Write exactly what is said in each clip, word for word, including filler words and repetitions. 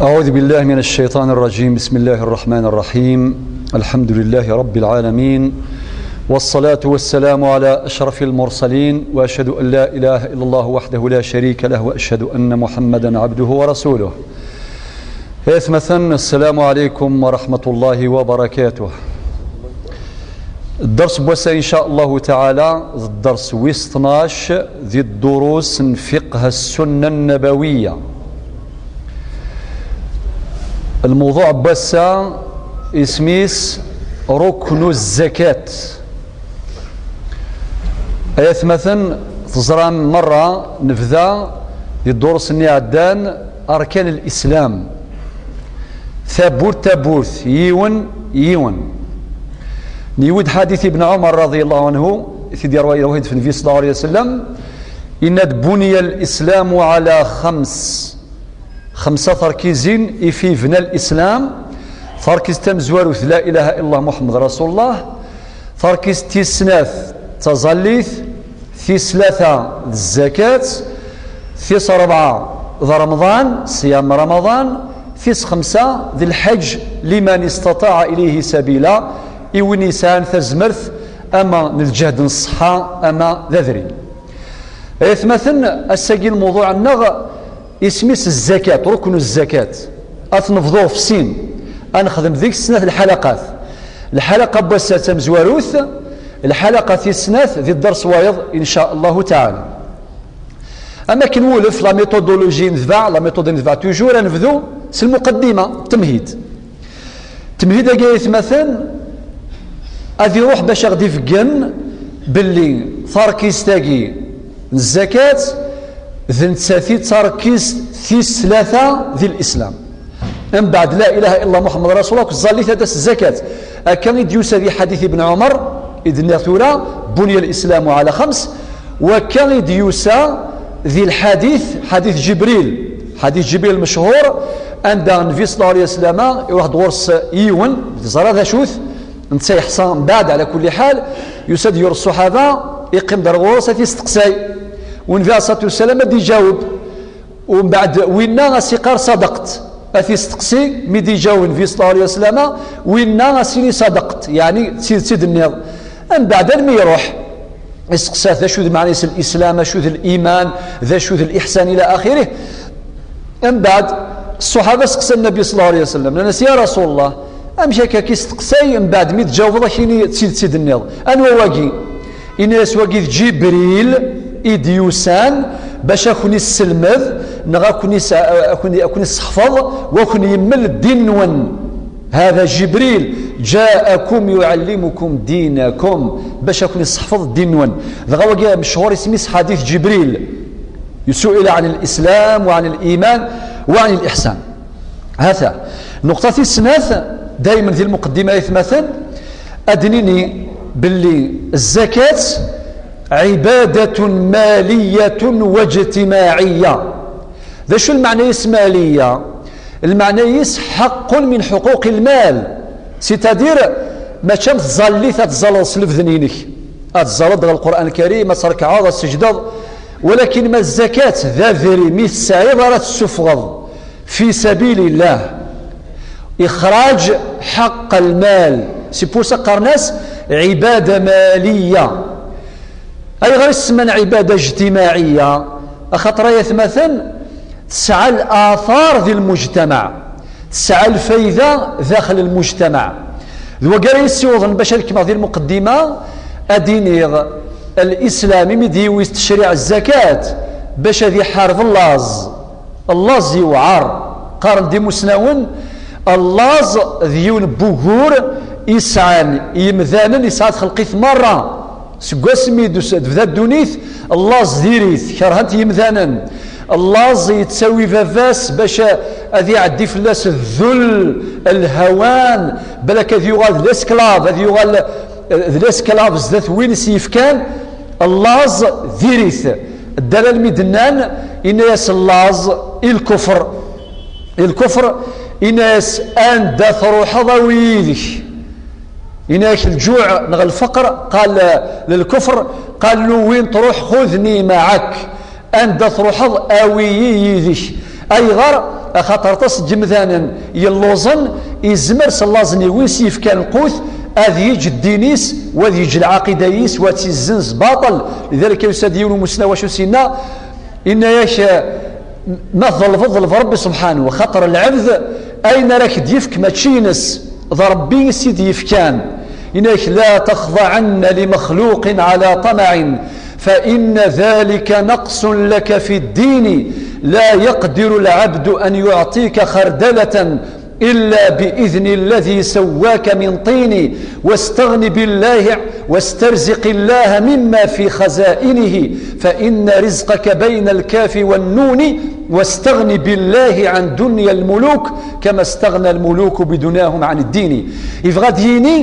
أعوذ بالله من الشيطان الرجيم. بسم الله الرحمن الرحيم. الحمد لله رب العالمين، والصلاة والسلام على أشرف المرسلين، وأشهد أن لا إله إلا الله وحده لا شريك له، وأشهد أن محمدا عبده ورسوله. Aytmaten, السلام عليكم ورحمة الله وبركاته. الدرس بوسا إن شاء الله تعالى، الدرس ويستناش ذي الدروس فقه السنة النبوية. الموضوع بوسا اسميس ركن الزكاة. Aytmaten, teẓram مرة نبدا يدرس النعدان أركان الإسلام. Tawwurt tawwurt, yiwen yiwen. Niwid ḥadit Ibn Ɛumar رضي الله عنه, i t-id-yerwa Yawhid fi Nnbi صلى الله عليه وسلم, yenna-d: بني الإسلام على خمس. Xemsa terkizin i fi yebna l'islam. Tarkizt tamezwarut, لا إله إلا الله محمد رسول الله. Tarkizt tis snat, taẓallit. Tis tlata, d zzakat. Tis rebɛa, d Remḍan, ṣiyam Remḍan. Tis xemsa, d lḥeǧ, لمن استطاع إليه سبيلا, i win yesɛan tazmert, ama n lǧehd n ṣṣeḥḥa, ama d adrim. Aytmaten, ass-agi lmuḍuɛ-nneɣ isem-is zzakat, ruknu zzakat. Ad t-nebḍu ɣef sin, ad nexdem deg-s snat lḥalaqat. Lḥalaqa n wass-a d tamezwarut, lḥalaqa tis snat di dders wayeḍ, إن شاء الله تعالى. Am akken wulef, la méthodologie netbeɛ, la méthode netbeɛ toujours, ad nebdu s lmuqaddima, temhid. Temhid-agi, aytmaten, ad iruḥ bac ad ɣ-d-ibeggen belli tarkizt-agi n zzakat d nettat i d tarkizt tis tlata di l'islam. Mbeɛd لا إله إلا الله محمد رسول الله, akked ẓẓallit ad d-tas zzakat. Akka i d-yusa di ḥadit Ibn Ɛumar, i d-nniɣ tura, بني الإسلام على خمس. Wakka i d-yusa di lḥadit, ḥadit Ǧibril, ḥadit Ǧibril mechur, anda Nnbi صلى الله عليه وسلم iruḥ-d ɣur-s yiwen, teẓra d acu-t, netta yeḥṣa mbeɛd, ɛla kulli ḥal, yusa-d yur ṣṣuḥaba, iqqim-d ar ɣur-s, ad t-isteqsay. U Nnbi عليه الصلاة والسلام ad d-iǧaweb. Umbeɛd winna a s-iqqar ṣadaqt. A t-isteqsi, mi d-iǧaweb Nnbi صلى الله عليه وسلم, winna a s-yini ṣadaqt, yeɛni d tidet i d-tenniḍ. Mbeɛd almi iruḥ, isteqsa-t d acu d lmeɛna-is l'islam, acu d l'iman, d acu d l'iḥsan ila axirih. Mbeɛd, ṣṣuḥaba steqsan Nnbi صلى الله عليه وسلم, nnan-as: Ya Rasul Allah, amek akka k-isteqsay, mbeɛd mi d-tǧawbeḍ a k-yini d tidet i d-tenniḍ? Anwa wagi? Ini-as: Wagi d Ǧibril i d-yusan bac a ken-isselmed, neɣ a ken-is-, a ken-, a ken-isseḥfeḍ, wa ken-yemmel ddin-nwen. هذا جبريل جاءكم يعلمكم دينكم, bac a ken-isseḥfeḍ ddin-nwen. Dɣa wagi mechur, isem-is ḥadit Ǧibril. سئل عن الإسلام وعن الإيمان وعن الإحسان. Hata. Nnuqṭa tis snat, daymen di lmuqeddima, aytmaten, ad d-nini belli zzakat عبادة مالية واجتماعية. D acu lmeɛna-is maliya? Lmeɛna-is حق من حقوق المال. C'est-à-dire, mačči am tẓallit ad tẓalleḍ s lebden-inek. Ad tẓalleḍ ɣer Lqur'an Lkarim, ad trekɛeḍ, ad tseǧdeḍ. Walakin ma zzakat d adrim i tesɛiḍ ara tessufɣeḍ في سبيل الله. إخراج حق المال. C'est pour ça qqaren-as عبادة مالية. Ayɣer i s-semman عبادة اجتماعية? Axaṭer ay atmaten, tesɛa الآثار di lmujtamaɛ, tesɛa lfayda daxel lmujtamaɛ. D wagi ara yi-ssiwḍen bac ad kemmleɣ di lmuqeddima, ad d-iniɣ, l'islam imi d-yiwi tecriɛ zzakat bac ad iḥareb llaẓ. Llaẓ yewɛer. Qqaren-d imusnawen, llaẓ d yiwen n wugur i sɛan yimdanen, yesɛa txelqit merra. Seg wasmi d-, tebda ddunit, llaẓ diri-t, kerhen-t yimdanen. Llaẓ yettawi baba-s bac a-, ad iɛeddi fell-as ddul, lhawan, balak ad yuɣal d l'esclave, ad yuɣal, eh, d l'esclave zdat win i s-yefkan. Llaẓ diri-t. Ddan almi d-nnan, inna-yas llaẓ i lkufr. I lkufr, inna-yas: Anda truḥeḍ, awi yid-k. Inna-yak: Lǧuɛ neɣ lfeqr, qal lkufr, qal له: وين تروح خذني معك. Anda truḥeḍ, awi-yi yid-k. Ayɣer? Axaṭer aṭas n yemdanen yelluẓen, izmer s llaẓ-nni win s-yefkan lqut ad yeǧǧ ddin-is, u ad yeǧǧ lɛaqida-is, u ad tt-izzenz baṭel. Lidalik, yusa-d yiwen umusnaw, acu s-yenna? Yenna-yak, ma tḍelbeḍ, ḍleb Rebbi subḥanahu, xaṭer lɛebd ayen ara k-d-yefk mačči ines, d Rebbi i s-t-id-yefkan. Yenna-yak, لا تخضعن لمخلوق على طمع، فإن ذلك نقص لك في الدين، لا يقدر العبد أن يعطيك خردلة إلا بإذن الذي سواك من طين، واستغن بالله، واسترزق الله مما في خزائنه، فإن رزقك بين الكاف والنون، واستغن بالله عن دنيا الملوك، كما استغنى الملوك بدنياهم عن الدين. Yebɣa ad d-yini,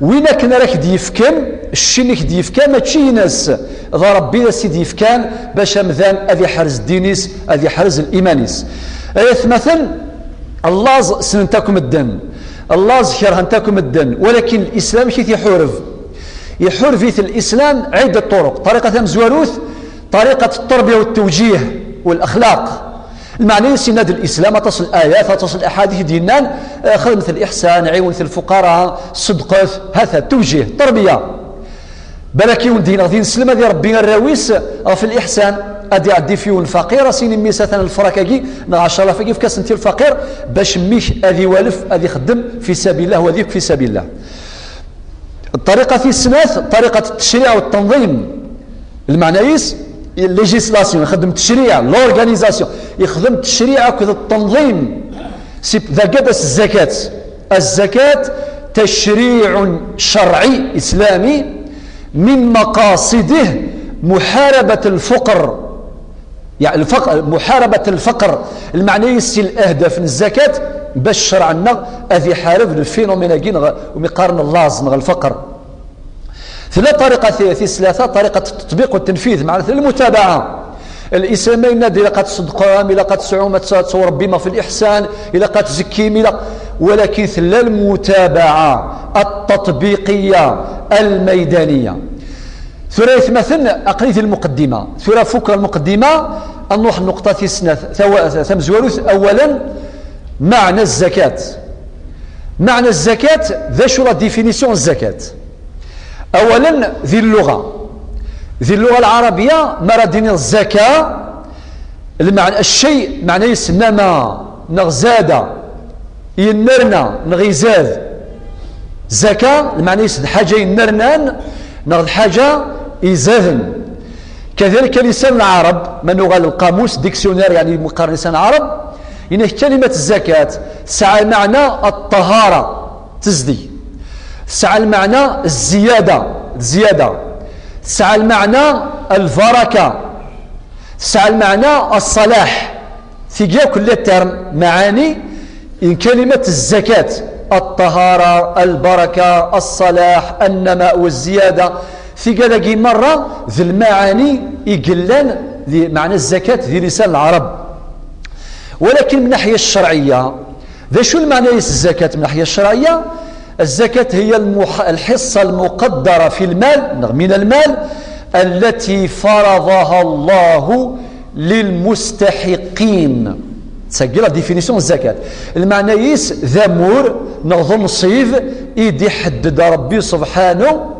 win akken ara k-d-yefken, cci-nni k-d-yefka, mačči ines, d Rebbi i s-t-id-yefkan, bac amdan ad iḥrez ddin-is, ad iḥrez liman-is. Ay atmaten, Llaẓ ssnen-t akk medden, llaẓ kerhen-t akk medden, walakin Lislam amek i t-iḥureb? Iḥureb-it Lislam ɛidda ṭṭuruq. Ṭṭariqa tamezwarut, ṭariqa ṭṭerbiya u ttewǧih u laxlaq. Lmeɛna-is, yenna-d Lislam aṭas n layat, aṭas n laḥadit i d-yennan, eh, xedmet liḥsan, ɛiwnet lfuqara, ṣeddqet, hata, ttewǧih, ṭṭerbiya. Balak yiwen deg-neɣ d ineslem ad irebbi arraw-is ɣef liḥsan, ad iɛeddi f yiwen faqir, a s-yini mmi-s atan lefrak-agi neɣ ɛecra alaf-agi, efk-asen-t i lfaqir, bac mmi-k ad iwalef, ad ixeddem fi sabillah, u ad yakk fi sabillah. Ṭṭariqa tis snat, ṭariqa n tecṛiɛ u ttenḍim. Lmeɛna-is, législation, ixeddem tecṛiɛ, l'organisation, ixeddem tecṛiɛ akked ttenḍim. Si, d agad as zzakat. الزكاة تشريع شرعي إسلامي من مقاصده محاربة الفقر. يعني الفقر، محاربة الفقر. Lmeɛna-is, si lehdaf n zzakat, bac ccreɛ-nneɣ ad iḥareb lfinumina-agi, neɣ umi qqaren llaẓ, neɣ lfeqr. Tella ṭariqa ti-, tis tlata, ṭariqa n ttṭbiq u ttenfid, meɛna tella lmutabaɛa. Lislam ma yenna-d ilaq ad tṣeddqem, ilaq ad tesɛum, ad tt-, ad tṛebbim ɣef liḥsan, ilaq ad tzekkim, ilaq, walakin tella lmutabaɛa at-tatbiqiyya al-maydaniya. Tura aytmaten, aql-i di lmuqeddima. Tura fukkeɣ lmuqeddima, ad nruḥ nnuqṭa tis snat, tawa-, tamezwarut, awalen, meɛna zzakat. Meɛna zzakat, d acu la définition n zzakat? Awalen, di lluɣa. Di lluɣa lɛarabiya, mi ara d-tiniḍ zaka, lmeɛna, cci, meɛna-is nama, neɣ zada, yennerna, neɣ izad. Zaka, lmeɛna-is d ḥaǧa yennernan, neɣ d ḥaǧa izaden. Kadalik lisan lɛarab, ma nuɣal lqamus, dictionnaire, yeɛni meqqar lisan lɛarab, yenna-k kalimat zzakat, tesɛa lmeɛna ṭṭahara, tezdeg. Tesɛa lmeɛna zziyada, d ziyada. Tesɛa lmeɛna lbaraka. Tesɛa lmeɛna ṣṣalaḥ. Tigi akk les termes, maɛani n kalimat zzakat, ṭṭahara, lbaraka, ṣṣalaḥ, nnama, zziyada. Tigad-agi merra d lmaɛani i yellan di meɛna zzakat di lisan lɛarab. Walakin min naḥya ccerɛiyya, d acu lmeɛna-is zzakat min naḥya ccerɛiyya? Zzakat hiya lmuḥ-, lḥiṣṣa lmuqaddara fi lmal, neɣ min lmal, allati faradaha Allahu lilmustaḥiqqin. Tagi la définition n zzakat. Lmeɛna-is d amur neɣ d unṣib i d-iḥedded Rebbi subḥanu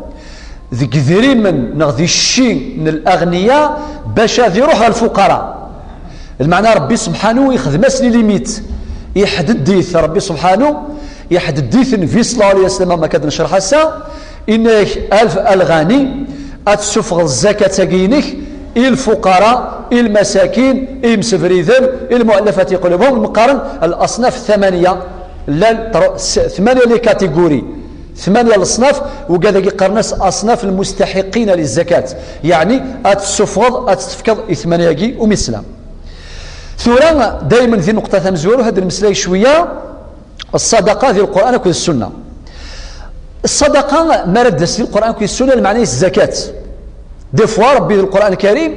deg idrimen neɣ di cci n laɣniya bac ad iruḥ ɣer lfuqara. Lmeɛna Rebbi subḥanu ixdem-as les limites. Iḥedded-it Rebbi subḥanu, iḥedded-it Nnbi ṣella Llahu ɛalayhi wa sallam, am akka d-necreḥ ass-a, inna-yak, a lɣani, ad tessufɣeḍ zzakat-agi-inek i lfuqara, i lmasakin, i yimsebriden, i lmuallafati qulubuhum, meqqaren al-asnaf thamaniya, llan tr-, s-, tmanya les catégories. Tmanya leṣnaf, ugad-agi qqaren-as asnaf lmustaḥiqina lizzakat. Yeɛni, ad tessufɣeḍ, ad tt-tefkeḍ i tmanya-agi umi teslam. Tura, daymen di nneqṭa tamezwarut, ad d-nemmeslay cwiya, ṣṣadaqa di Lqur'an akked Ssunna. Ṣṣadaqa, mi ara d-tas di Lqur'an akked Ssunna, lmeɛna-is zzakat. Des fois, Rebbi di Lqur'an Lkarim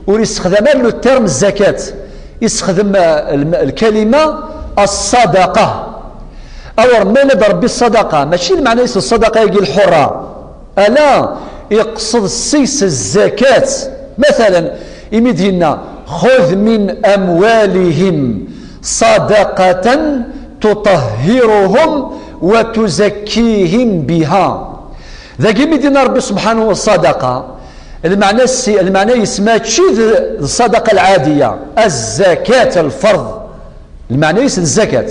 ur yessexdam ara le terme zzakat. Yessexdem, eh, lm-, lkalima ṣṣadaqa. Alors, ma yenna-d Rebbi ṣṣadaqa, mačči lmeɛna-is ṣṣadaqa-agi lḥurra. Ala, iqsed seg-s zzakat. Matala, imi d-yenna, خذ من أموالهم صدقة تطهرهم وتزكيهم بها. Dagi mi d-yenna Ṛebbi subḥanahu wa taɛala ṣṣadaqa, lmeɛna-s, lmeɛna-s mačči d ṣṣadaqa lɛadiya, azzakat, lferḍ, lmeɛna-s d zzakat.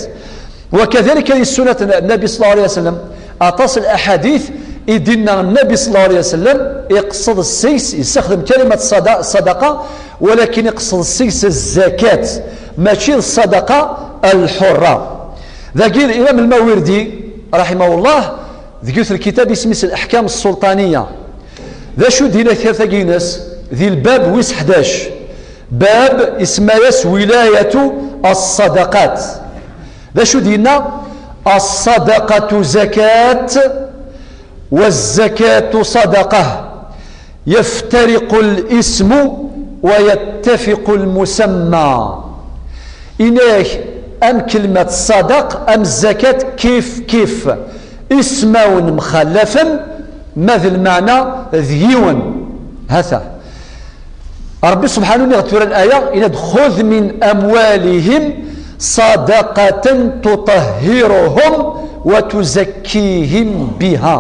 Wakadalik, di ssunat n Nnabi ṣalla Llahu ɛalayhi wa sallam, aṭas n laḥadit i d-yenna Nnabi ṣalla Llahu ɛalayhi wa sallam, iqṣed seg-s, yessexdem kalimat ṣṣada-, ṣṣadaqa, walakin iqṣed seg-s zzakat, mačči d ṣṣadaqa lḥurra. Dagi, Imam Lmawirdi, raḥimahullah, deg yiwet n lkitab isem-is Leḥkam Ssulṭaniya. D acu d-yenna tafat-agi-ines? Di lbab wis ḥdac, bab isemma-yas Wilayatu Ṣṣadaqat. D acu d-yenna? الصدقة زكاة، والزكاة صدقة، يفترق الاسم ويتفق المسمى. Yenna-ak, am kelmat ṣṣadaq, am zzakat, kif kif. Ismawen mxallafen, ma d lmeɛna d yiwen. Hata. Ṛebbi subḥanahu, niɣ tura laya, yenna-d: خذ من أموالهم صدقة تطهرهم وتزكيهم بها.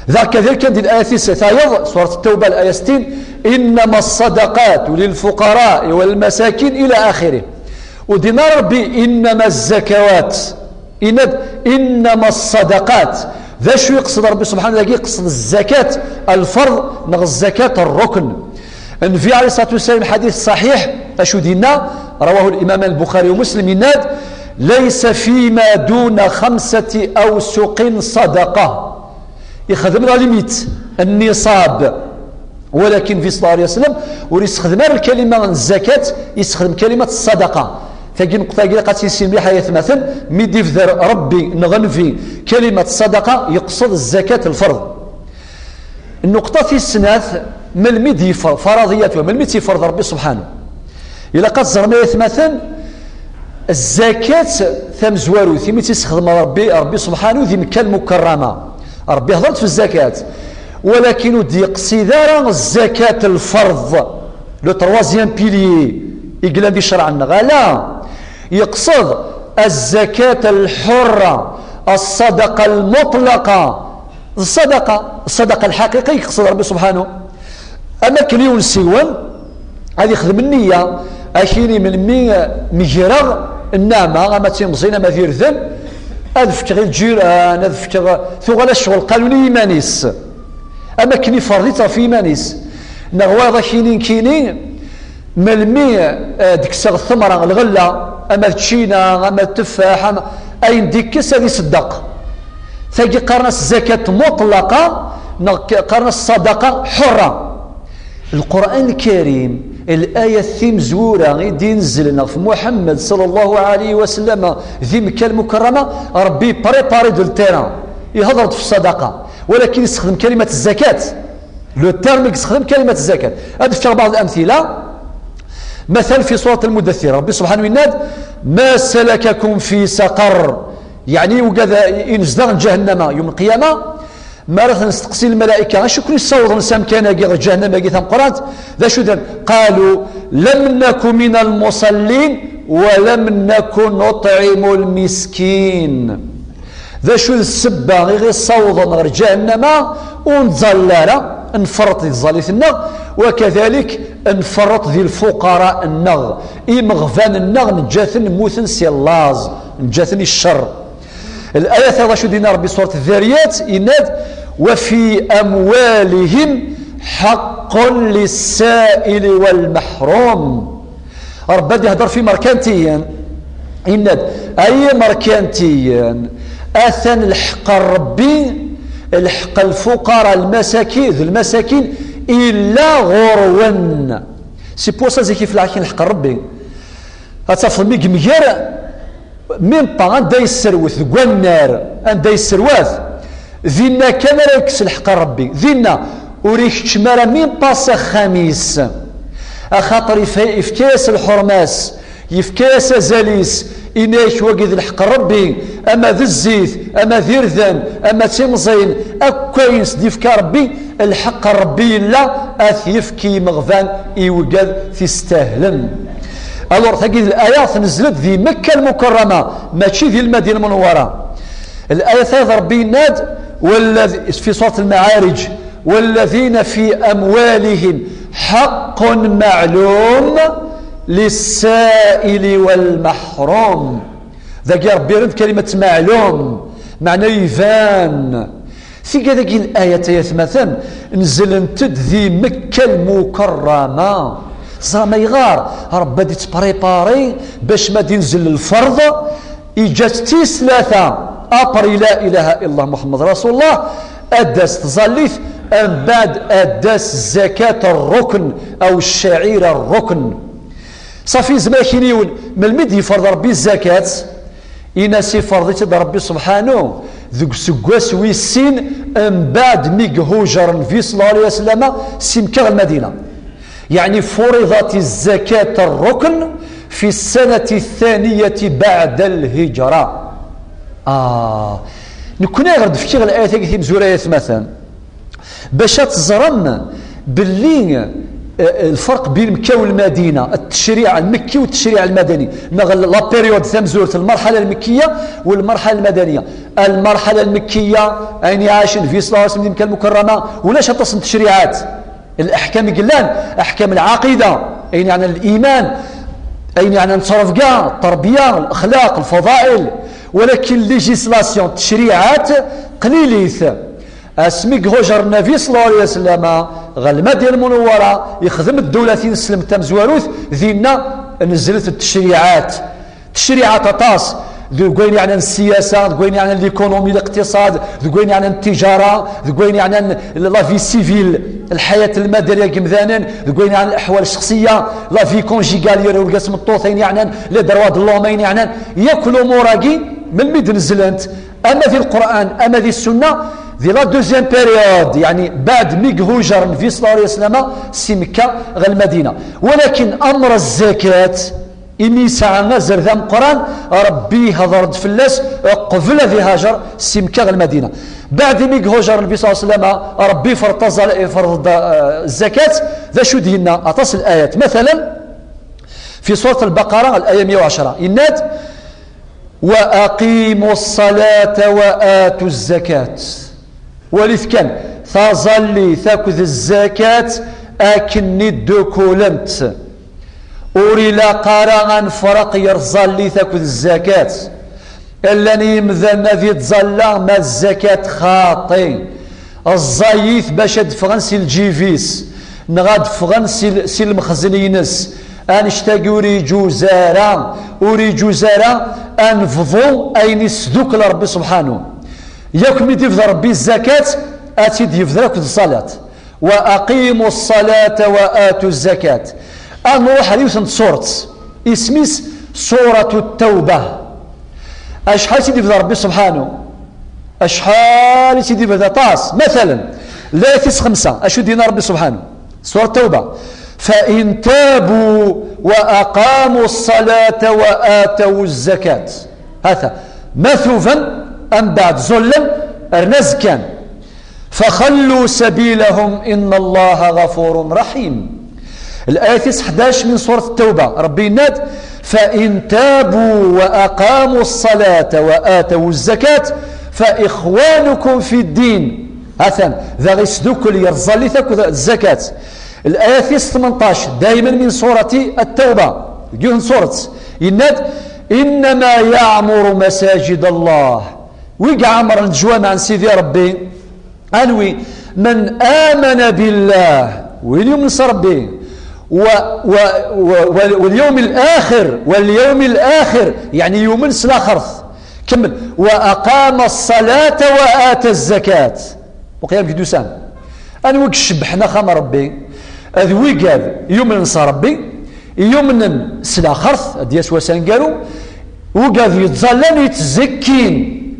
Daɣ kadalik kan di layat-is tayeḍ, surat Ttawba, laya settin: إنما الصدقات للفقراء والمساكين إلى آخره. Ur d-yenna ara Ṛebbi: إنما الزكوات. Yenna-d: إنما الصدقات. D acu yeqsed Ṛebbi subḥanahu dagi? Yeqsed zzakat lferḍ neɣ zzakat rrukn. Nnbi ɛalayhi ṣṣalatu wassalam, ḥadit ṣṣaḥiḥ, acu d-yenna? رواه الإمامان البخاري ومسلم, yenna-d: ليس فيما دون خمسة أوسق صدقة. Ixdem la limite, nniṣab. Walakin Nnbi ṣalla Llahu ɛalayhi wa sallam ur yessexdem ara lkalima n zzakat, yessexdem kalimat ṣṣadaqa. Tagi nneqṭa-agi ilaq ad tt-nissin mliḥ ay atmaten, mi d-ibder Ṛebbi neɣ Nnbi kalimat ṣṣadaqa, yeqsed zzakat lferḍ. Nneqṭa tis snat, melmi d-yefreḍ, faraḍiyat, melmi tt-yefreḍ Ṛebbi subḥanahu? Ilaq ad teẓrem ay atmaten, zzakat tamezwarut, imi tt-yessexdem Ṛebbi, Ṛebbi subḥanahu di Mekka Lmukarrama. Ṛebbi ihdeṛ-d f zzakat, walakin ur d-yeqsid ara zzakat lferḍ, le troisième pilier i yellan di ccṛeɛ-nneɣ. Ala, yeqsed azzakat lḥurra, ṣṣadaqa lmuṭlaqa, ṣṣadaqa, ṣṣadaqa lḥaqiqa i yeqsed Ṛebbi subḥanahu. Am akken yiwen seg-wen ad ixdem nniya, ad ak-yini: melmi, eh, megreɣ nneɛma, ama d timẓin, ama d irden, ad fkeɣ i lǧiran, ad fkeɣ, tuɣal ad ccɣel qanun i yiman-is. Am akken iferḍ-itt ɣef yiman-is. Neɣ wayeḍ ad ak-yini nekkini, melmi, eh, d-kkseɣ ttemra, lɣella, ama d ččina, ama d tteffaḥ, ama ayen d-ikkes ad iṣeddeq. Tagi qqaren-as zakat muṭlaqa, neɣ k-, qqaren-as ṣadaqa ḥurra. Lqur'an Lkarim, layat timezwura i d-inezlen ɣef Muḥemmed ṣalla Llahu ɛalayhi wa sallam di Mekka Lmukarrama, Ṛebbi yepprépari-d le terrain, ihdeṛ-d f ṣṣadaqa, walakin yessexdem kalimat zakat. Le terme i yessexdem kalimat zakat. Ad d-fkeɣ baɛḍ lamtila. Matal fi surat Lmudathir, Ṛebbi subḥanahu yenna-d: ما سلككم في سقر؟ Yeɛni, ugad inezdaɣ n ǧahennama, yum lqiyama, mi ara ten-nesteqsi lmalayka: acu ken-yessawḍen s amkan-agi ɣer ǧahennama-agi tameqqrant? D acu d-, قالوا لم نك من المصلين ولم نك نطعم المسكين. D acu d ssebba i ɣ-issawḍen ɣer ǧahennama? Ur nettẓalla ara, nferreṭ di tẓallit-nneɣ, wakadalik nferreṭ di lfuqara-nneɣ, imeɣban-nneɣ, neǧǧa-ten mmuten si llaẓ, neǧǧa-ten i ccer. Layat-a d acu d-yenna Ṛebbi surat Ddariyat, yenna-d: وفي أموالهم حق للسائل والمحروم. Ṛebbi ad ihdeṛ f imerkantiyen, yenna-d: ay imerkantiyen, atan lḥeqq n Ṛebbi, lḥeqq n lfuqara, lmasaki-, d lmasakin, illa ɣur-wen. Si pwasa zik ifellaḥ akin lḥeqq n Ṛebbi. Ad tafeḍ mi yemger, même pas anda yesserwet, deg wannar, anda yesserwat, dinna kan ara yekkes lḥeqq n Ṛebbi. Dinna ur ikeččem ara même pas s axxam-is. Axaṭer yef-, yefka-yas lḥurma-s, yefka-yas azal-is, yenna-yak wagi d lḥeqq n Ṛebbi, ama d zzit, ama d irden, ama d timẓin, akk ayen s-d-yefka Ṛebbi, lḥeqq n Ṛebbi yella, ad t-yefk i yimeɣban, i wigad t-istahlen. Alors, tagi d laya tnezl-d di Mekka Lmukarrama, mačči di Lmadina Lmunawwara. Laya tayeḍ Ṛebbi yenna-d, والذي-، في سورة المعارج: والذين في أموالهم حق معلوم للسائل والمحروم. Dagi Ṛebbi yerra-d kalimat maɛlum, meɛna iban. Tigad-agi n ayat, ay atmaten, nzlent-d di Mekka Lmukarrama. Ẓram ayɣer? Ṛebbi ad ittpripari bac ma d-inzel lferḍ, iǧǧa-tt tis tlata, après la ilaha illallah Muḥemmed Rasulullah, ad d-tas tẓallit, mbeɛd ad d-tas zakat rrukn, aw ccaɛira rrukn. Ṣafi, yezmer ad k-yini yiwen, melmi d-yefreḍ Ṛebbi zzakat? Ini-as, iferḍ-itt-id Ṛebbi subḥanu deg useggas wis sin, mbeɛd mi ihujer Nnbi ṣella Llahu ɛalayhi wa sallam si Mekka ɣer Lmadina. Yeɛni, فرضت الزكاة الركن في السنة الثانية بعد الهجرة. Ah, nekkni ɣer d-fkiɣ layat-agi timezwura, ay atmaten, bac ad teẓrem belli, eh, lferq bin Mekka u Lmadina, ttecṛiɛ lmekki u ttecṛiɛ lmadani, neɣ la période tamezwarut, lmerḥala lmekkiya u lmerḥala lmadaniya. Lmerḥala lmekkiya, ayen iɛac Nnbi ṣella Llahu ɛalayhi wa sallam di Mekka Lmukarrama, ulac aṭas n ttecṛiɛat. Leḥkam i yellan, aḥkam lɛaqida, ayen yeɛnan liman, ayen yeɛnan ttrebga, tterbiya, lexlaq, lfaḍail, walakin législation, ttecṛiɛat, qlilit. Asmi ihujer Nnbi ṣella Llahu ɛalayhi wa sallam ɣer Lmadina Lmunawwara, yexdem ddula tineslemt tamezwarut, dinna nzlent ttecṛiɛat. Ttecṛiɛat aṭas, deg wayen yeɛnan ssiyasa, deg wayen yeɛnan l'économie, liqtiṣad, deg wayen yeɛnan ttijara, deg wayen yeɛnan la vie civile, lḥayat lmadaniya n yemdanen, deg wayen yeɛnan leḥwal ssexṣiya, la vie conjugale, gar urgaz tmeṭṭut, ayen yeɛnan les droits de l'homme, ayen yeɛnan yakk lumuṛ-agi, melmi d-nezlent, ama di Lqur'an, ama di Ssunna, di la deuxième période, yeɛni baɛd mi ihujer Nnbi ṣella Llahu ɛalayhi wa sallam si Mekka ɣer Lmadina. Walakin amr zzakat, imi yesɛa azal d ameqqran, Ṛebbi ihder-d fell-as qbel ad ihajer si Mekka ɣer Lmadina. Baɛd imi ihujer Nnbi ṣella Llahu ɛalayhi wa sallam, Ṛebbi ifreḍ taẓal-, ifreḍ-d, eh, zzakat. D acu d-yenna? Aṭas n layat. Mathalan, fi surat Lbaqara, laya meyya u ɛecṛa, yenna-d: وأقيموا الصلاة وآتوا الزكاة. Walit kan, taẓallit akked zzakat akken i ddukulent. Ur ilaq ara ad nefreq ger tẓallit akked zzakat. Llan yimdanen ad ittẓalla, ma zzakat xaṭi. Ẓẓayit bac ad ffɣen si lǧib-is, neɣ ad ffɣen si, si lmexzen-ines. Annect-agi ur iǧuz ara, ur iǧuz ara ad nebḍu ayen isdukkel Ṛebbi subḥanu. Yakk mi d-ibder Ṛebbi zzakat, ad tt-id-yebder akked ṣṣalat. وأقيموا الصلاة وآتوا الزكاة. Ad nruḥ ar yiwet n tsuret, isem-is Suratu Ttawba. Acḥal i tt-id-ibder Ṛebbi subḥanu? Acḥal i tt-id-ibder? Aṭas. Mathalan, layat tis xemsa, acu d-yenna Ṛebbi subḥanu? Surat Ttawba: فإن تابوا وأقاموا الصلاة وآتوا الزكاة. Hata, ma tuben, mbeɛd ẓẓallen, rnu zkan. فخلوا سبيلهم إن الله غفور رحيم. Layat tis ḥdac min surat Ttawba, Ṛebbi yenna-d: فإن تابوا وأقاموا الصلاة وآتوا الزكاة فإخوانكم في الدين. Hatan, da isdukkel ger tẓallit akked zzakat. Layat tis tmenṭac, daymen min surati Ttawba, deg yiwet n tsuret, yenna-d: إنما يعمر مساجد الله. Wi iɛemren leǧwameɛ n Sidi Ṛebbi, anwi? من آمن بالله, win yumen s Ṛebbi, و, و, و, و, واليوم الآخر, واليوم الآخر, yeɛni yumen s laxert. Kemmel. وأقام الصلاة وآتى الزكاة. Waqila mkid usam. Anwa i icebbḥen axxam n Ṛebbi? D wigad yumnen s Ṛebbi, yumnen s laxert, ad d-yas wass aneggaru, wigad yettẓallan, yettẓekkin,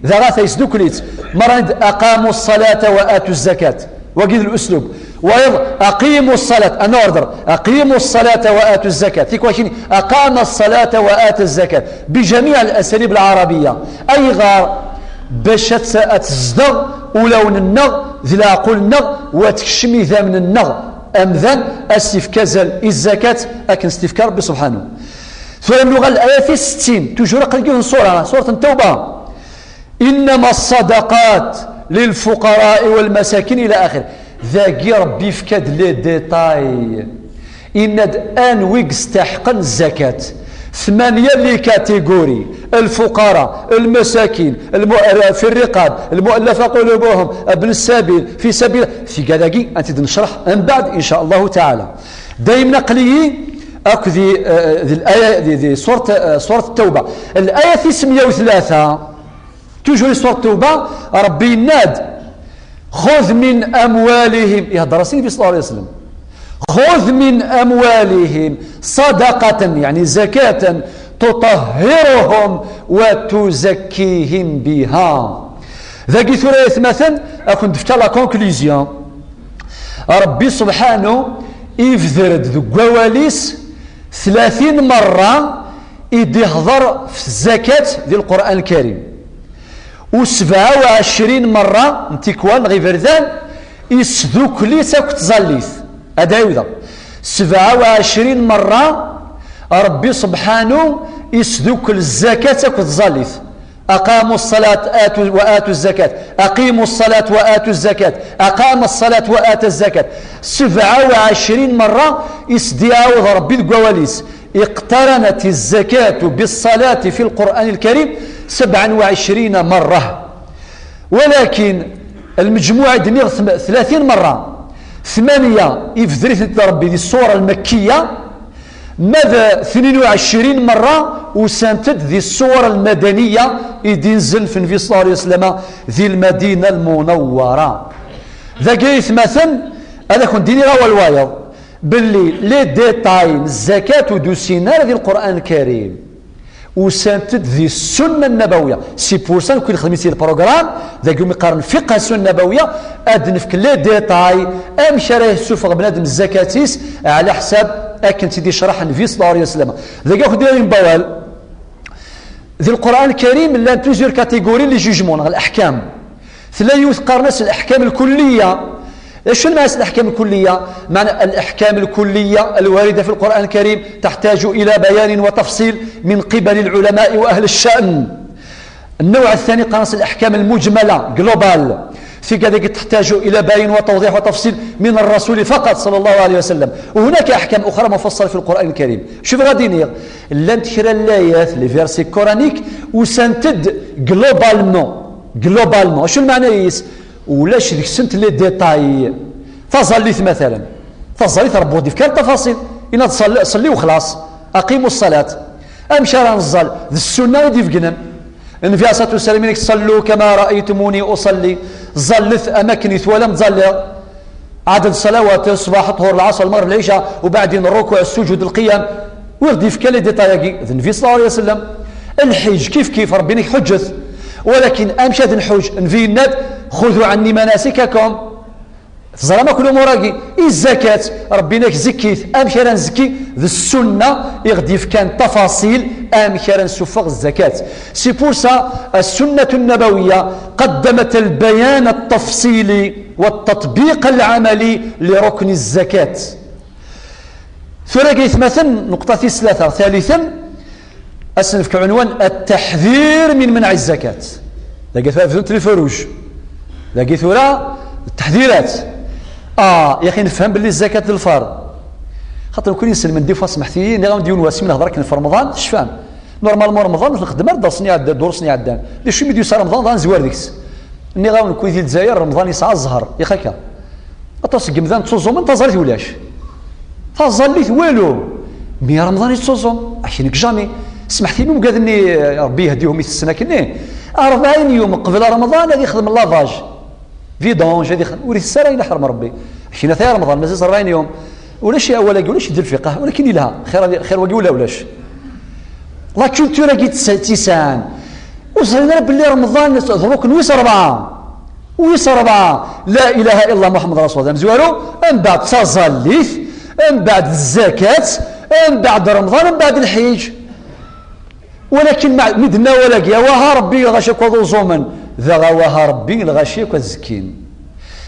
daɣ ata yesdukel-itt. Mara d أقاموا الصلاة وآتوا الزكاة. Wagi d luslub. Wayeḍ, أقيموا الصلاة, un ordre. أقيموا الصلاة وآتوا الزكاة. Tikwal kini, أقام الصلاة وآتى الزكاة. بجميع الأساليب العربية. Ayɣer? Bac ad, ad tezdeɣ ulawen-nneɣ, d leɛqul-nneɣ, u ad tekcem idammen-nneɣ. Amdan, ad s-ifk azal i zzakat, akken s-t-ifka Ṛebbi subḥanu. Tura nuɣal ɣer l'ayat tis settin, toujours aql-i deg yiwet n ṣṣura, ṣṣurat n Tawba. Innama ṣṣadaqat lilfuqara'i walmasakin ila axir. Dagi Ṛebbi yefka-d les détails. Yenna-d anwi i yestaḥqen zzakat. Tmanya les catégories: lfuqara, lmasakin, lmu-, fi rriqab, lmu'allafa qulubuhum, ibn sabil, fi sabil. Tigad-agi ad tt-id-necreḥ mbeɛd, in ca Allahu taɛala. Daymen aql-iyi akked di, eh, di l'aya, di, di surat, eh, surat Tawba. L'ayat tis meyya u tlata, toujours surat Tawba, Ṛebbi yenna-d: خذ من أموالهم، ihedder-asen Nabi صلى الله عليه وسلم: خذ من أموالهم صدقة، يعني زكاة، تطهرهم وتزكيهم بها. Dagi tura, ay atmaten, ad kent-d-fkeɣ la conclusion. Ṛebbi subḥanu ibder-d deg wawal-is tlatin merra i d-ihḍer f tzakat di Lqur'an Lkarim. U sebɛa u ɛecrin merra n tikwal neɣ iberdan isdukel-itt akked tẓallit. Ad ɛiwdeɣ. Sebɛa u ɛecrin merra Ṛebbi subḥanu isdukel zzakat akked tẓallit. أقاموا الصلاة آتوا وآتوا الزكاة، أقيموا الصلاة وآتوا الزكاة، أقام الصلاة وآتى الزكاة. Sebɛa u ɛecrin merra i s-d-iɛawed Ṛebbi deg wawal-is: اقترنت الزكاة بالصلاة في القرآن الكريم سبعا وعشرين مرة. Walakin lmejmuɛ i d-nniɣ tm-, tlatin merra, tmanya ibder-itent-id Ṛebbi di ṣṣura lmakkiya, ma d tnin u ɛecrin merra usant-d di ṣṣura lmadaniya i d-inzel f Nnbi صلى الله عليه وسلم di Lmadina Lmunawwara. Dagi ay atmaten, ad akent-d-iniɣ awal wayeḍ, belli les détails n zzakat ur d-usin ara di Lqur'an Lkarim. Usant-d di Ssunna Nnabawiya. C'est pour ça nekk nexdem ici le programme, dagi umi qqaren Fiqh Ssunna Nnabawiya, ad nefk les détails, amek ara yessufeɣ bnadem zzakat-is, ɛla ḥsab akken tt-id-icreḥ Nnbi صلى الله عليه وسلم. Dagi akk d-irin bawal. Di Lqur'an Lkarim, llan plusieurs catégories n les jugements, neɣ leḥkam. Tella yiwet qqaren-as leḥkam lkulliya. Acu lmeɛna leḥkam lkulliya? Meɛna leḥkam lkulliya lwarida fi Lqur'an Lkarim teḥtaju ila bayanin wa tafsil min qibali lulama'i wa ahli ccan. النوع الثاني qqaren-as leḥkam lmujmala, global. Tigad-agi teḥtaju ila bayan wa tawḍiḥ wa tafsil min الرسول فقط صلى الله عليه وسلم. وهناك أحكام أخرى مفصلة في القرآن الكريم. Acu bɣiɣ ad d-iniɣ? Llant kra n layat, les versets coraniques, usant-d globalement. Globalement. Acu lmeɛna-is? Ulac deg-sent les détails. Taẓallit, matalan. Taẓallit, Ṛebbi ur d-ifki ara tafaṣil. Yenna-d: صل-، صلي وخلاص. أقيموا الصلاة. Amek ara neẓẓal? D ssunna i d-ibegnen. Nnbi عليه الصلاة والسلام yenna-k: صلوا كما رأيتموني أصلي. Ẓallet am akken i twalam ẓalliɣ. Ɛdad ṣṣalawat, ṣṣbeḥ, ṭṭhur, lɛaṣer, lmeɣreb, lɛica, ubeɛdin rrukuɛ, ssujud, lqiyam. Wi ɣ-d-yefkan les détails-agi? D Nnbi صلى الله عليه وسلم. Lḥiǧ kifkif, Ṛebbi yenna-k ḥuǧǧet. Walakin amek ad nḥuǧ? Nnbi yenna-d: خذوا عني مناسككم. Teẓram akk lumuṛ-agi? I zzakat, Ṛebbi yenna-k zekkit. Amek ara nzekki? D ssunna i ɣ-d-yefkan tafaṣil amek ara nsuffeɣ zzakat. C'est pour ça, السنة النبوية قدمت البيان التفصيلي والتطبيق العملي لركن الزكاة. Tura ay atmaten, nneqṭa tis tlata, ثالثا, ad s-nefk عنوان التحذير من منع الزكاة. Dagi tura bdunt les feux rouges. Dagi tura d teḥdirat. Ah, yaxi nefhem belli zzakat d lfard. Xaṭer nekkni nselmen des fois, smeḥt-iyi, nniɣ-awen-d yiwen wass mi nehḍer akken f Remḍan, tecfam. Normalement Remḍan ur t-nxeddem ara ddersen iɛeddan, durusen iɛeddan. D acu mi d-yusa Remḍan, dɣa nezwar deg-s. Nniɣ-awen nekkni di Lezzayer, Remḍan yesɛa zzher, yak akka. Aṭas n yemdanen ttuẓumen, taẓallit ulac. Taẓallit walu. Mi Remḍan yettuẓum, akken nekk jamais. Smeḥt-iyi, umgad-nni, Ṛebbi yehdihum i tessen akkenni. Ṛebɛin yum qbel Remḍan ad ixdem lavage. Vidange, ad ixdem, ur itess ara ayen iḥrem Ṛebbi. Akken ata Remḍan, mazal ṛebɛin yum. Ulac awal-agi, ulac di lfiqh, walakin ilha. Xir, xir wagi ula ulac. La culture-agi tis-, tisɛan. Ur ẓrin ara belli Remḍan d rukn wis ṛebɛa. Wis ṛebɛa, la ilaha illa Muḥemmed Rasul, d amezwaru, mbeɛd taẓallit, mbeɛd zzakat, mbeɛd Remḍan, mbeɛd lḥiǧ. Walakin ma-, mi d-nenna awal-agi, awaha Ṛebbi lɣaci akk ad uẓumen, daɣ awaha Ṛebbi lɣaci akk ad zekkin.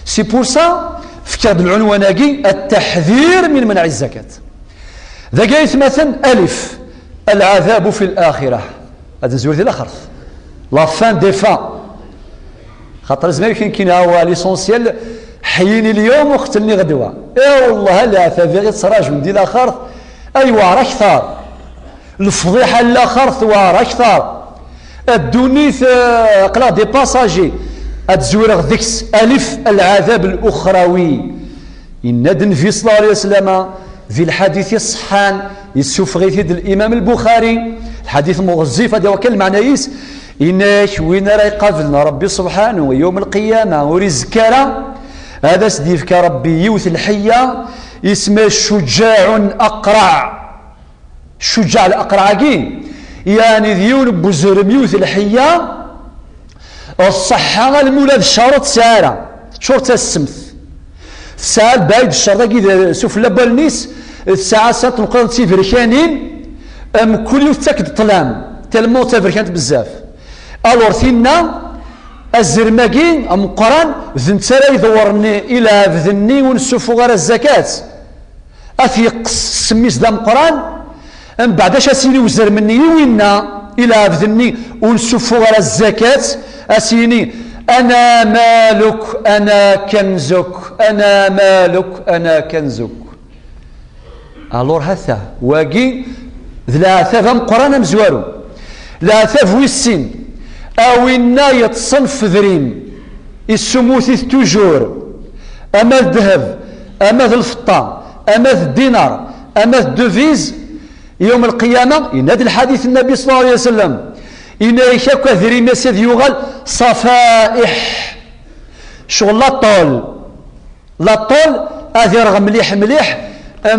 C'est pour ça, fkiɣ-d lɛunwan-agi, التحذير من منع الزكاة. Dagi ay atmaten, alif. العذاب في الآخرة. Ad nezwir di laxert. La fin des fins. خاطر زمان كاين كاين هو l'essentiel: حييني اليوم وقتلني غدوة. اي والله العذاب غير تصراجون دي لاخرت. ايوا راه كثار. الفضيحة لاخرت وراه كثار. الدنيا، آه، قلع des passagers. اتزوير غدكس الف العذاب الاخروي. Yenna-d Nnbi صلى الله عليه وسلم في الحديث الصحان، yessufeɣ-it-id الإمام البخاري، الحديث ɣezzif, ad yaɣ kan lmeɛna-is. Yenna-ak: win ara iqablen Ṛebbi subḥanahu yawm lqiyama ur izekka ara, ad as-d-yefk Ṛebbi yiwet lḥeyya, isem-as Cuǧaɛun Aqraɛ. Cuǧaɛ Laqraɛ-agi, yeɛni d yiwen n uzrem, yiwet lḥeyya, ṣṣeḥḥa almi ula d ccer ur tesɛi ara, teččur d tassemt. Tesɛa lbaɛid ccer dagi d sufella n wallen-is, tesɛa snat n lqern d tiberkanin, mkul yiwet tettak-d ṭṭlam, tellement d taberkant bezzaf. Alors tinna, azrem-agi ameqqran, d netta ara iḍewren i lɛebd-nni ur nessufuɣ ara zzakat. Ad t-yeqqes ssem-is d ameqqran, mbeɛd acu as-yini uzrem-nni i winna, i lɛebd-nni ur nessufuɣ ara zzakat, as-yini: أنا مالك أنا كنزك، أنا مالك أنا كنزك. Alors hata, wagi d leɛtab ameqqran amezwaru. Leɛtab wis sin, a winna yeṭṭsen f drim, issumut-it toujours, ama d ddheb, ama d lfeṭṭa, ama d ddinar, ama d devise, yawm lqiyama, yenna-d lḥadit n Nnabi صلى الله عليه وسلم, yenna-yak akk adrim-is ad yuɣal ṣafaiḥ, ccɣel la tôle. La tôle ad ireɣ mliḥ mliḥ,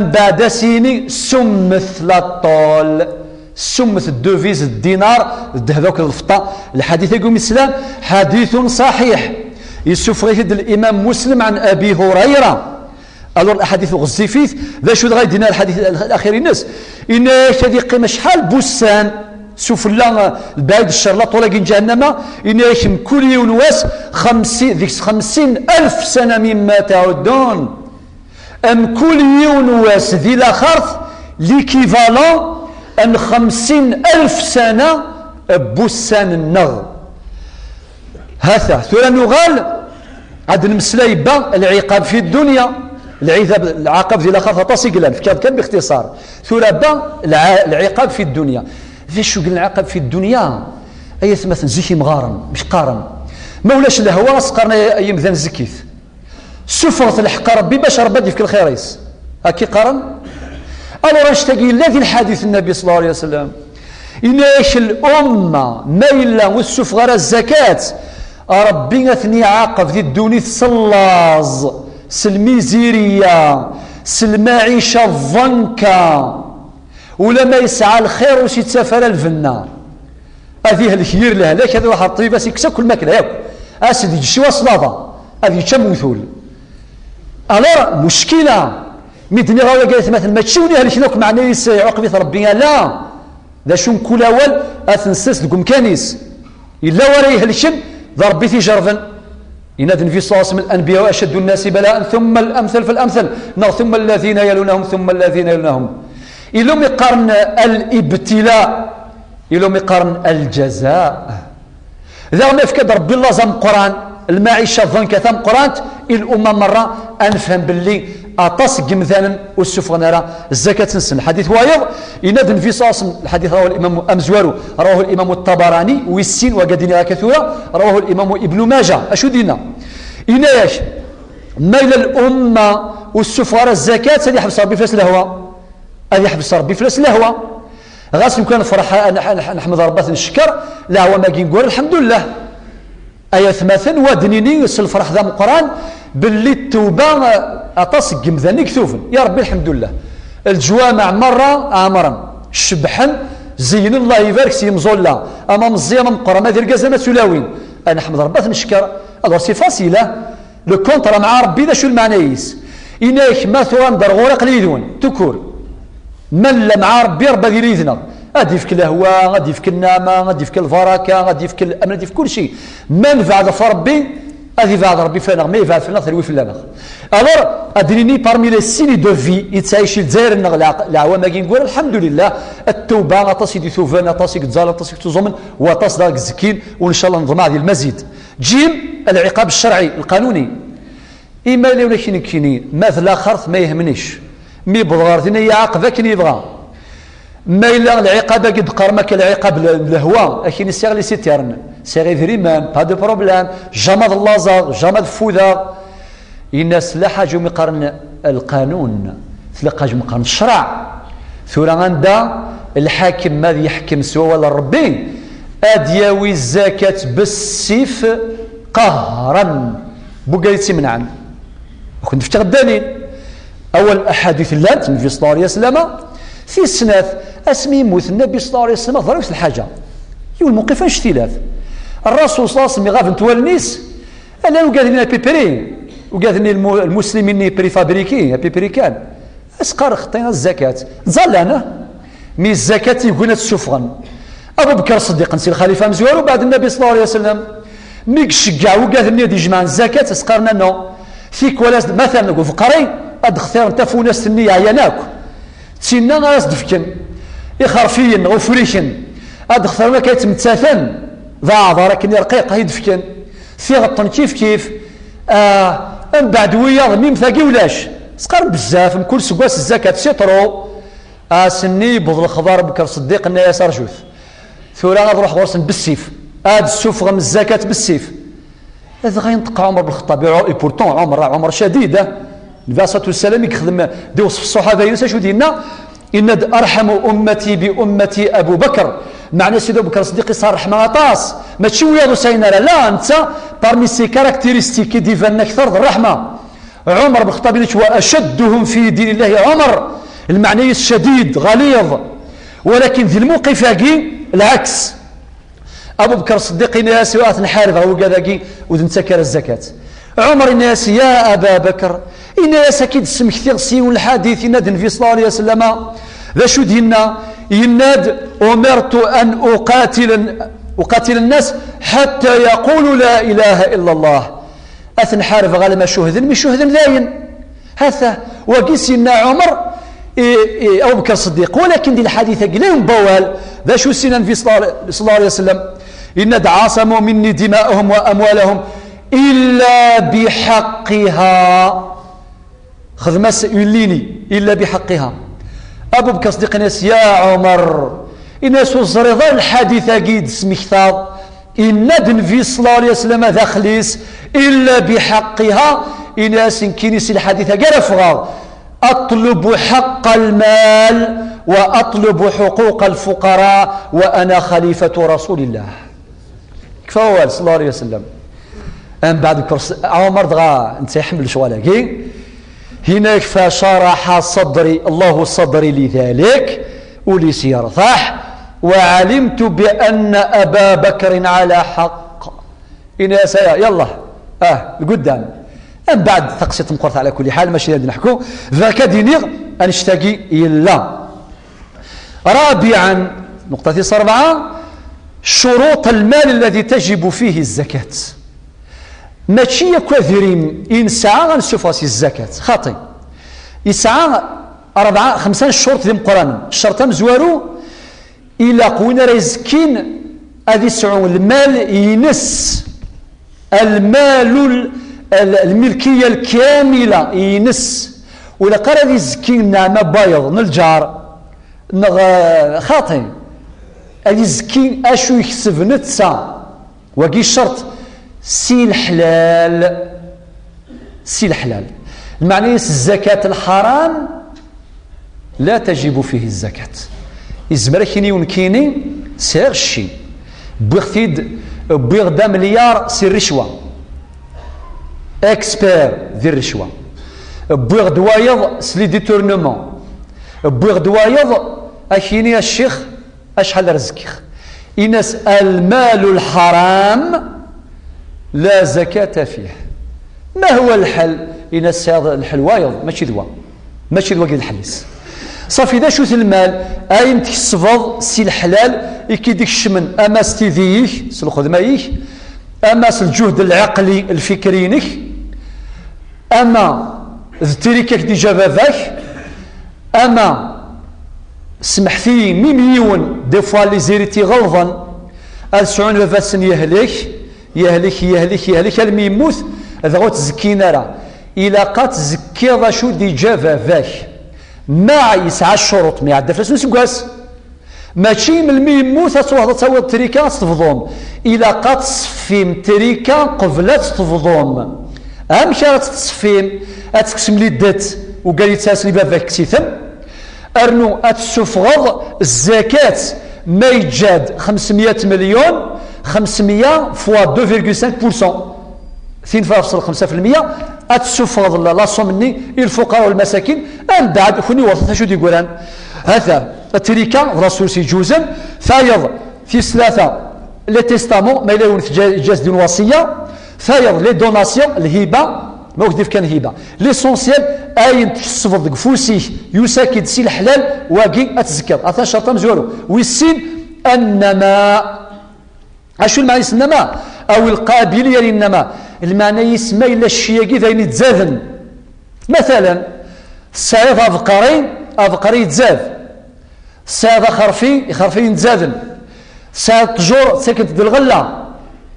mbeɛd as-yini summet la tôle, summet devise, ddinar, ddheb akked lfeṭṭa. Lḥadit-agi umi teslam, حديث صحيح. Yessufeɣ-it-id l'imam Muslim عن أبي هريرة. Alors lḥadit ɣezzif-it, d acu dɣa i d-yenna lḥadit al-, alaxir-ines? Yenna-yak ad yeqqim acḥal n wussan, sufella, eh, lbaɛid ccer la tôle-agi n ǧahennama, yenna-yak mkul yiwen wass, xemsi-, deg-s خمسين ألف سنة مما تعدون. Mkul yiwen wass di laxert, l'équivalent n خمسين ألف سنة n wussan-nneɣ. Hata, tura nuɣal ad nmeslay ba lɛiqab fi ddunya. Lɛiqab, lɛaqab di laxert aṭas i yellan, fkiɣ-d kan bixtiṣar. Tura ba lɛa-, lɛiqab fi ddunya. D acu i lɛaqab fi ddunya? Ay atmaten, zik imɣaren, mec qqaren? Ma ulac lehwa, as qqaren ay, ay imdan, zekkit. Suffɣet lḥeqq i Ṛebbi bac Ṛebbi ad d-yefk lxir-is. Akka i qqaren? Alors, annect-agi yella di lḥadit n Nnabi صلى الله عليه وسلم. Yenna-yak, lumma ma yella ur tessufeɣ ara zzakat, Ṛebbi ad ten-iɛaqeb di ddunit s llaẓ, s lmizirya, s lmaɛica ḍenka. Ulamma yesɛa lxir ur s-yettaf ara lbenna. Ad ihlek yir lehlak, ad iruḥ ar ṭṭbib, ad s-ikkes akk lmakla yakk. Ad s-d-yeǧǧ ciwa ṣṣlaba, ad yečč am uwtul. Alors, muckila, mi d-nniɣ awagi ay atmaten, mačči win ihelken akk meɛna-is iɛuqeb-it Ṛebbi, ala. D acu, mkul awal ad t-nsers deg umkan-is. Yella wara ihelken, d Ṛebbi i t-ijerrben. Yenna-d Nnbi صلى الله عليه وسلم: الأنبياء أشد الناس بلاء ثم الأمثل فالأمثل، neɣ ثم الذين يلونهم ثم الذين يلونهم. Ilum iqqaren al-ibtila, ilum iqqaren al-jaza. Daɣen ifka-d Ṛebbi llaẓ ameqqran, lmaɛica ḍenka tameqqrant, i lumma merra, ad nefhem belli aṭas n yemdanen ur ssufɣen ara zzakat-nsen. Lḥadit wayeḍ, yenna-d Nnbi صلى الله عليه وسلم, lḥadit rawahu al-imam amezwaru, rawahu al-imam at-Tabarani, wis sin, wagi d-nniɣ akka tura, rawahu al-imam Ibnu Maja. Acu d-yenna? Yenna-yak, ma yella lumma ur tessufeɣ ara zzakat, ad yeḥbes Ṛebbi fell-as lehwa. Ad yeḥbes Ṛebbi fell-as lehwa. Ɣas lukan nefreḥ, n-, n-, neḥmed Ṛebbi, ad t-neckeṛ, lehwa-agi neggul, lḥemdullah. Ay atmaten, wa d-nini s lferḥ d ameqqran belli ttewba, eh, aṭas n yemdanen i ituben. Ya Ṛebbi, lḥemdullah. Leǧwameɛ merra ɛemren, cebbḥen, zeyynen, Allah ibarek, s yemẓulla, ama meẓẓi, ama meqqer, ama d irgazen, ama d tulawin. Ad neḥmed Ṛebbi, ad t-neckeṛ. Alors, c'est facile, hein? Le contrat مع Ṛebbi, d acu lmeɛna-is? Yenna-yak, ma tuɣam-d ar ɣur-i, aql-i yid-wen, tukur. Ma nella مع Ṛebbi, Ṛebbi ad yili yid-neɣ. Ad d-yefk lehwa, ad d-yefk nneɛma, ad d-yefk lbaraka, ad d-yefk laman, ad d-yefk kulci. Ma nebɛed ɣef Ṛebbi, Ad ibeɛɛed Rebbi fell-aneɣ, ma yebɛed fell-aneɣ, terwi fell-aneɣ. Alors, ad d-nini parmi les signes de vie i tettɛici Lezzayer-nneɣ leɛq-, leɛwam-agi n wura, lḥemdulillah, ttawba, aṭas i d-ituban, aṭas i yettẓallan, aṭas i yettuẓumen, waṭas daɣ i izekkin, u ncallah neḍmeɛ di lmazid. Jim, lɛiqab ccerɛi, lqanuni. Ima yella yiwen akin nekkini, ma d laxert ma yehmnic. Mi yewweḍ ɣer din, iɛaqeb akken yebɣa. Ma yella lɛiqab-agi d-qqarem akka lɛiqab n lehwa, akin sɛiɣ les citernes, sɛiɣ idrimen, pas de problème, jamais ad llaẓeɣ, jamais ad ffudeɣ. Yenna-as tella ḥaǧa umi qqaren lqanun, tella ḥaǧa umi qqaren ccreɛ. Tura anda lḥakem ma ad yeḥkem s wawal n Rebbi, ad yawi zzakat bessif qehran, buga yettimneɛen. Ad kent-fkeɣ ddalil. Awal, aḥadit llant, Nnbi ṣella Llahu ɛalayhi wa sallam. Tis snat, asmi yemmut Nnbi ṣella Llahu ɛalayhi wa sallam, teḍra yiwet lḥaǧa. Yiwen lmewqif annect-ilat. Rrasul ṣella Llahu ɛalayhi wa sallam iɣabent wallen-is, ala ugaden-nni apipri, ugaden-nni lmu-, lmuslimin-nni préfabriqués, apipri kan. Asqar xeṭṭi a zzakat. Ẓallan, ah? Mi zzakat yugin ad tt-ssufɣen. Abu Bekr Ṣeddiq, nsi lxalifa amezwaru, beɛd Nnbi ṣella Llahu ɛalayhi wa sallam. Mi iceggeɛ ugaden-nni ad ijemɛen zzakat, as-qqaren anno. Tikwal as-d, matalan, deg ufeqri, ad d-xtiren tafunast-nni yeɛyan akk. D tinna ara as-d-fken. Ixerfiyen, neɣ ufriken. Ad d-xtiren akka yettmettaten, d aɛḍar akken irqiq, ad yi-d-fken. Tiɣeṭṭen kif kif. Ah, mbeɛd wiyaḍ, mim tagi ulac. Sqaren bezzaf, mkul seggas zzakat, c'est trop. Ass-nni yewweḍ lexbar Abu Bekr Ṣeddiq, yenna-yas: "Rjut. Tura ad ruḥ ɣur-sen bessif. Ad d-ssufɣem zzakat bessif." Dɣa yenṭeq Ɛumer ben Lxeṭṭab, et pourtant Ɛumer, Ɛumer cadidan. Nnbi ṣella Llahu ɛalayhi wa sallam i yexdem di weṣf ṣṣuḥaba-ines, acu d-yenna? Yenna-d: "Arḥamu ummati bi ummati Abu Bakr." Meɛna Sidi Abu Bekr Ṣeddiq yesɛa ṛṛeḥma aṭas. Mačči wiyaḍ ur sɛin ara. La, netta, parmi ses caractéristiques i d-ibanen akteṛ d ṛṛeḥma. Ɛumer ben Lxeṭṭab yenna-k: "Wa acadduhum fi dinillahi Ɛumer." Lmeɛna-is cadidan, ɣaliḍ. Walakin di lmewqif-agi, lɛeks. Abu Bekr Ṣeddiq yenna-yas: "Ad ten-ḥarbeɣ, wigad-agi ur d-nettak ara zzakat." Ɛumer yenna-yas: "Ya Aba Bekr," yenna-yas, "ad k-id-smektiɣ s yiwen lḥadit." Yenna-d Nnbi ṣella Llahu ɛalayhi wa sallam, d acu d-yenna? Yenna-d: "Umirtu an uqatila, uqatila nnas ḥatta yaqulu la ilaha illa Llah." Ad ten-ḥarbeɣ alamma cuhden, mi cuhden dayen. Hata, wagi s yenna Ɛumer i, i Abu Bekr Ṣeddiq. Walakin di lḥadit-agi la yembawal, d acu s-yenna Nnbi ṣella Llahu ɛalayhi wa sallam? Yenna-d: "Ɛaṣamu minni dima'ahum wa amwalahum illa biḥaqqiha." Xdem-as une ligne, illa biḥaqqiha. Abu Bekr Ṣeddiq yenna-yas: "Ya Ɛumer," yenna-yas, "ur teẓriḍ ara lḥadit-agi i d-tesmektaḍ?" Yenna-d Nnbi ṣella Llahu ɛalayhi wa sallam daxel-is: "Illa biḥaqqiha." Yenna-yas: "Nekkini si lḥadit-agi ara ffɣeɣ. Aṭlubu ḥaqqa lmal wa aṭlubu ḥuquqa lfuqara wa ana xalifatu Rasulillah." Yekfa wawal, ṣella Llahu ɛalayhi wa sallam. Mbeɛd Bekr Ṣ-, Ɛumer dɣa netta iḥemmel lecɣal-agi. Yenna-k: "Facaraḥa ṣadri, Llahu ṣadri li dalik." Ul-is yertaḥ. "Wa ɛalimtu bi anna Aba Bakrin ɛala ḥaqq." Yenna-yas: "Aya, yallah, ah, lguddam." Mbeɛd taqsiṭ meqqret ɛla kulli ḥal, mačči ad d-neḥku. Bɣiɣ ad d-iniɣ, annect-agi yella. Rabiɛan, nuqṭa tis ṛebɛa, ccuruṭ lmal alladi tajibu fihi zzakat. Mačči yakk adrim i nesɛa ad nessufeɣ si zzakat. Xaṭi. Yesɛa ṛebɛa, xemsa n ccuruṭ d imeqqranen. Ccerṭ amezwaru, ilaq win ara izekkin ad isɛu lmal ines. Almalu l-, l-, lmilkiya lkamila ines. Ur ilaq ara ad izekki nneɛma n wayeḍ, n lǧar, neɣ, eh, xaṭi. Ad izekki acu yekseb netta. Wagi ccerṭ si leḥlal. Si leḥlal. Lmeɛna-is zzakat lḥaram la tajibu fihi zzakat. Izmer ad k-yini yiwen nekkini, sɛiɣ cci. Wwiɣ-t-id, wwiɣ-d amelyaṛ si rricwa. Expert di rricwa. Wwiɣ-d wayeḍ s les détournements. Wwiɣ-d wayeḍ, ad k-yini a ccix, acḥal ara zekkiɣ. Yenna-s: "Almalu lḥaram la zakata fih." Ma huwa lḥal? Yenna-s: "Tesɛiḍ lḥel wayeḍ, mačči d wa. Mačči d wagi lḥel-is." Ṣafi, d acu-t lmal? Ayen tkesbeḍ si leḥlal, i k-id-ikecmen ama s tidi-ik, s lxedma-ik, Ama s lǧuhd lɛeqli, lfikri-inek, ama d trika i k-d-iǧǧa baba-k, ama, smeḥt-iyi, mim yiwen, des fois les héritiers ɣelḍen, ad sɛun baba-tsen yehlek, yehlek, yehlek, yehlek, almi yemmut, dɣa ur ttzekkin ara. Ilaq ad tzekkiḍ acu d-iǧǧa baba-k. Maɛ yesɛa ccuruṭ, mi iɛedda fell-asen useggas. Mačči melmi yemmut ad truḥeḍ ad tawiḍ trika ad tt-tebḍum. Ilaq ad tṣeffim trika qbel ad tt-tebḍum. Amek ara tt-tṣeffim? Ad tekksem les dettes ugar yettasen i baba-k, kkes-iten. Rnu ad tessufɣeḍ zzakat, ma yeǧǧa-d xemsemya melyun, xemsemya fois deux virgule cinq pour cent. Tin ɣef xemsa fi lmeyya, ad tessufɣeḍ la, la somme-nni i lfuqara u lmasakin, mbeɛd kunwi wertet acu d-yeggran. Hata, trika d ressource iǧuzen, tayeḍ tis tlata, les testaments, ma yella yiwen teǧǧa-, yeǧǧa-as-d yiwen wasiya, tayeḍ les donations, lhiba, ma ur k-d-ifkan hiba. L'essentiel, ayen tḥesbeḍ deg ufus-ik, yusa-k-id si leḥlal, wagi ad tezkiḍ. Atan ccerṭ amezwaru. Wis sin, annama. Acu lmeɛna-is nnama? Aw lqabiliya linnama. Lmeɛna-is ma yella cci-agi d ayen ittzaden. Matalan, tesɛiḍ abeqri, abeqri yettzad. Tesɛiḍ axerfi, ixerfiyen ttzaden. Tesɛiḍ ṭṭjur, ttakent-d lɣella.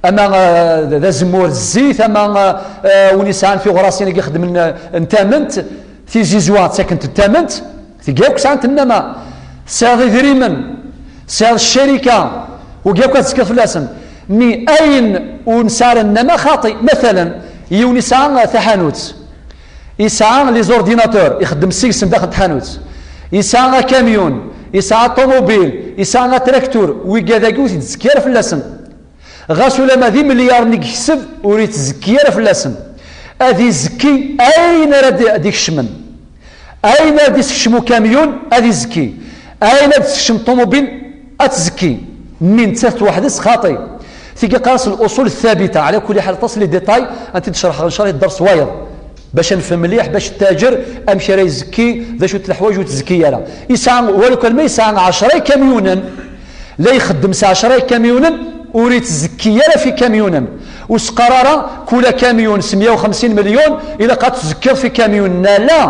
Ama, eh, d azemmur d zzit, ama, eh, eh, win yesɛan tiɣrasin i ixeddmen, eh, n tament, tizizwa ttakent-d tament. Tigi akk sɛant nnama. Tesɛiḍ idrimen, tesɛiḍ ccarika, wigi akk ad ttekkiḍ fell-asen. Mi ayen ur nesɛi ara nnama xaṭi. Matalan, yiwen yesɛa taḥanut, yesɛa les ordinateurs, ixeddem seg-sen daxel n tḥanut, yesɛa akamyun, yesɛa ṭumubil, yesɛa atraktur, wigad-agi ur t-id-ttekki ara fell-asen. Ɣas ulamma d imelyaren i yekseb, ur ittzekki ara fell-asen. Ad izekki ayen ara d-, d-ikecmen. Ayen ara d-isekcem ukamyun, ad izekki. Ayen ara d-isekcem ṭumubil, ad tzekki. Mmi nettat weḥd-s xaṭi. Tigi qqar-as l'usul thabita. Ɛla kulli ḥal, aṭas les détails, ad t-id-cerḥeɣ, ncallah, deg dders wayeḍ. Bac ad nefhem mliḥ, bac ttaǧer, amek ara izekki, d acu n leḥwayeǧ ur ttzekki ara. Yesɛa, walu kan ma yesɛa ɛecra ikamyunen, la ixeddem s ɛecra ikamyunen, ur ittzekki ara f ikamyunen. Ur s-qqar ara kul akamyun s meyya u xemsin melyun, ilaq ad ttzekkiḍ f ikamyunen. La,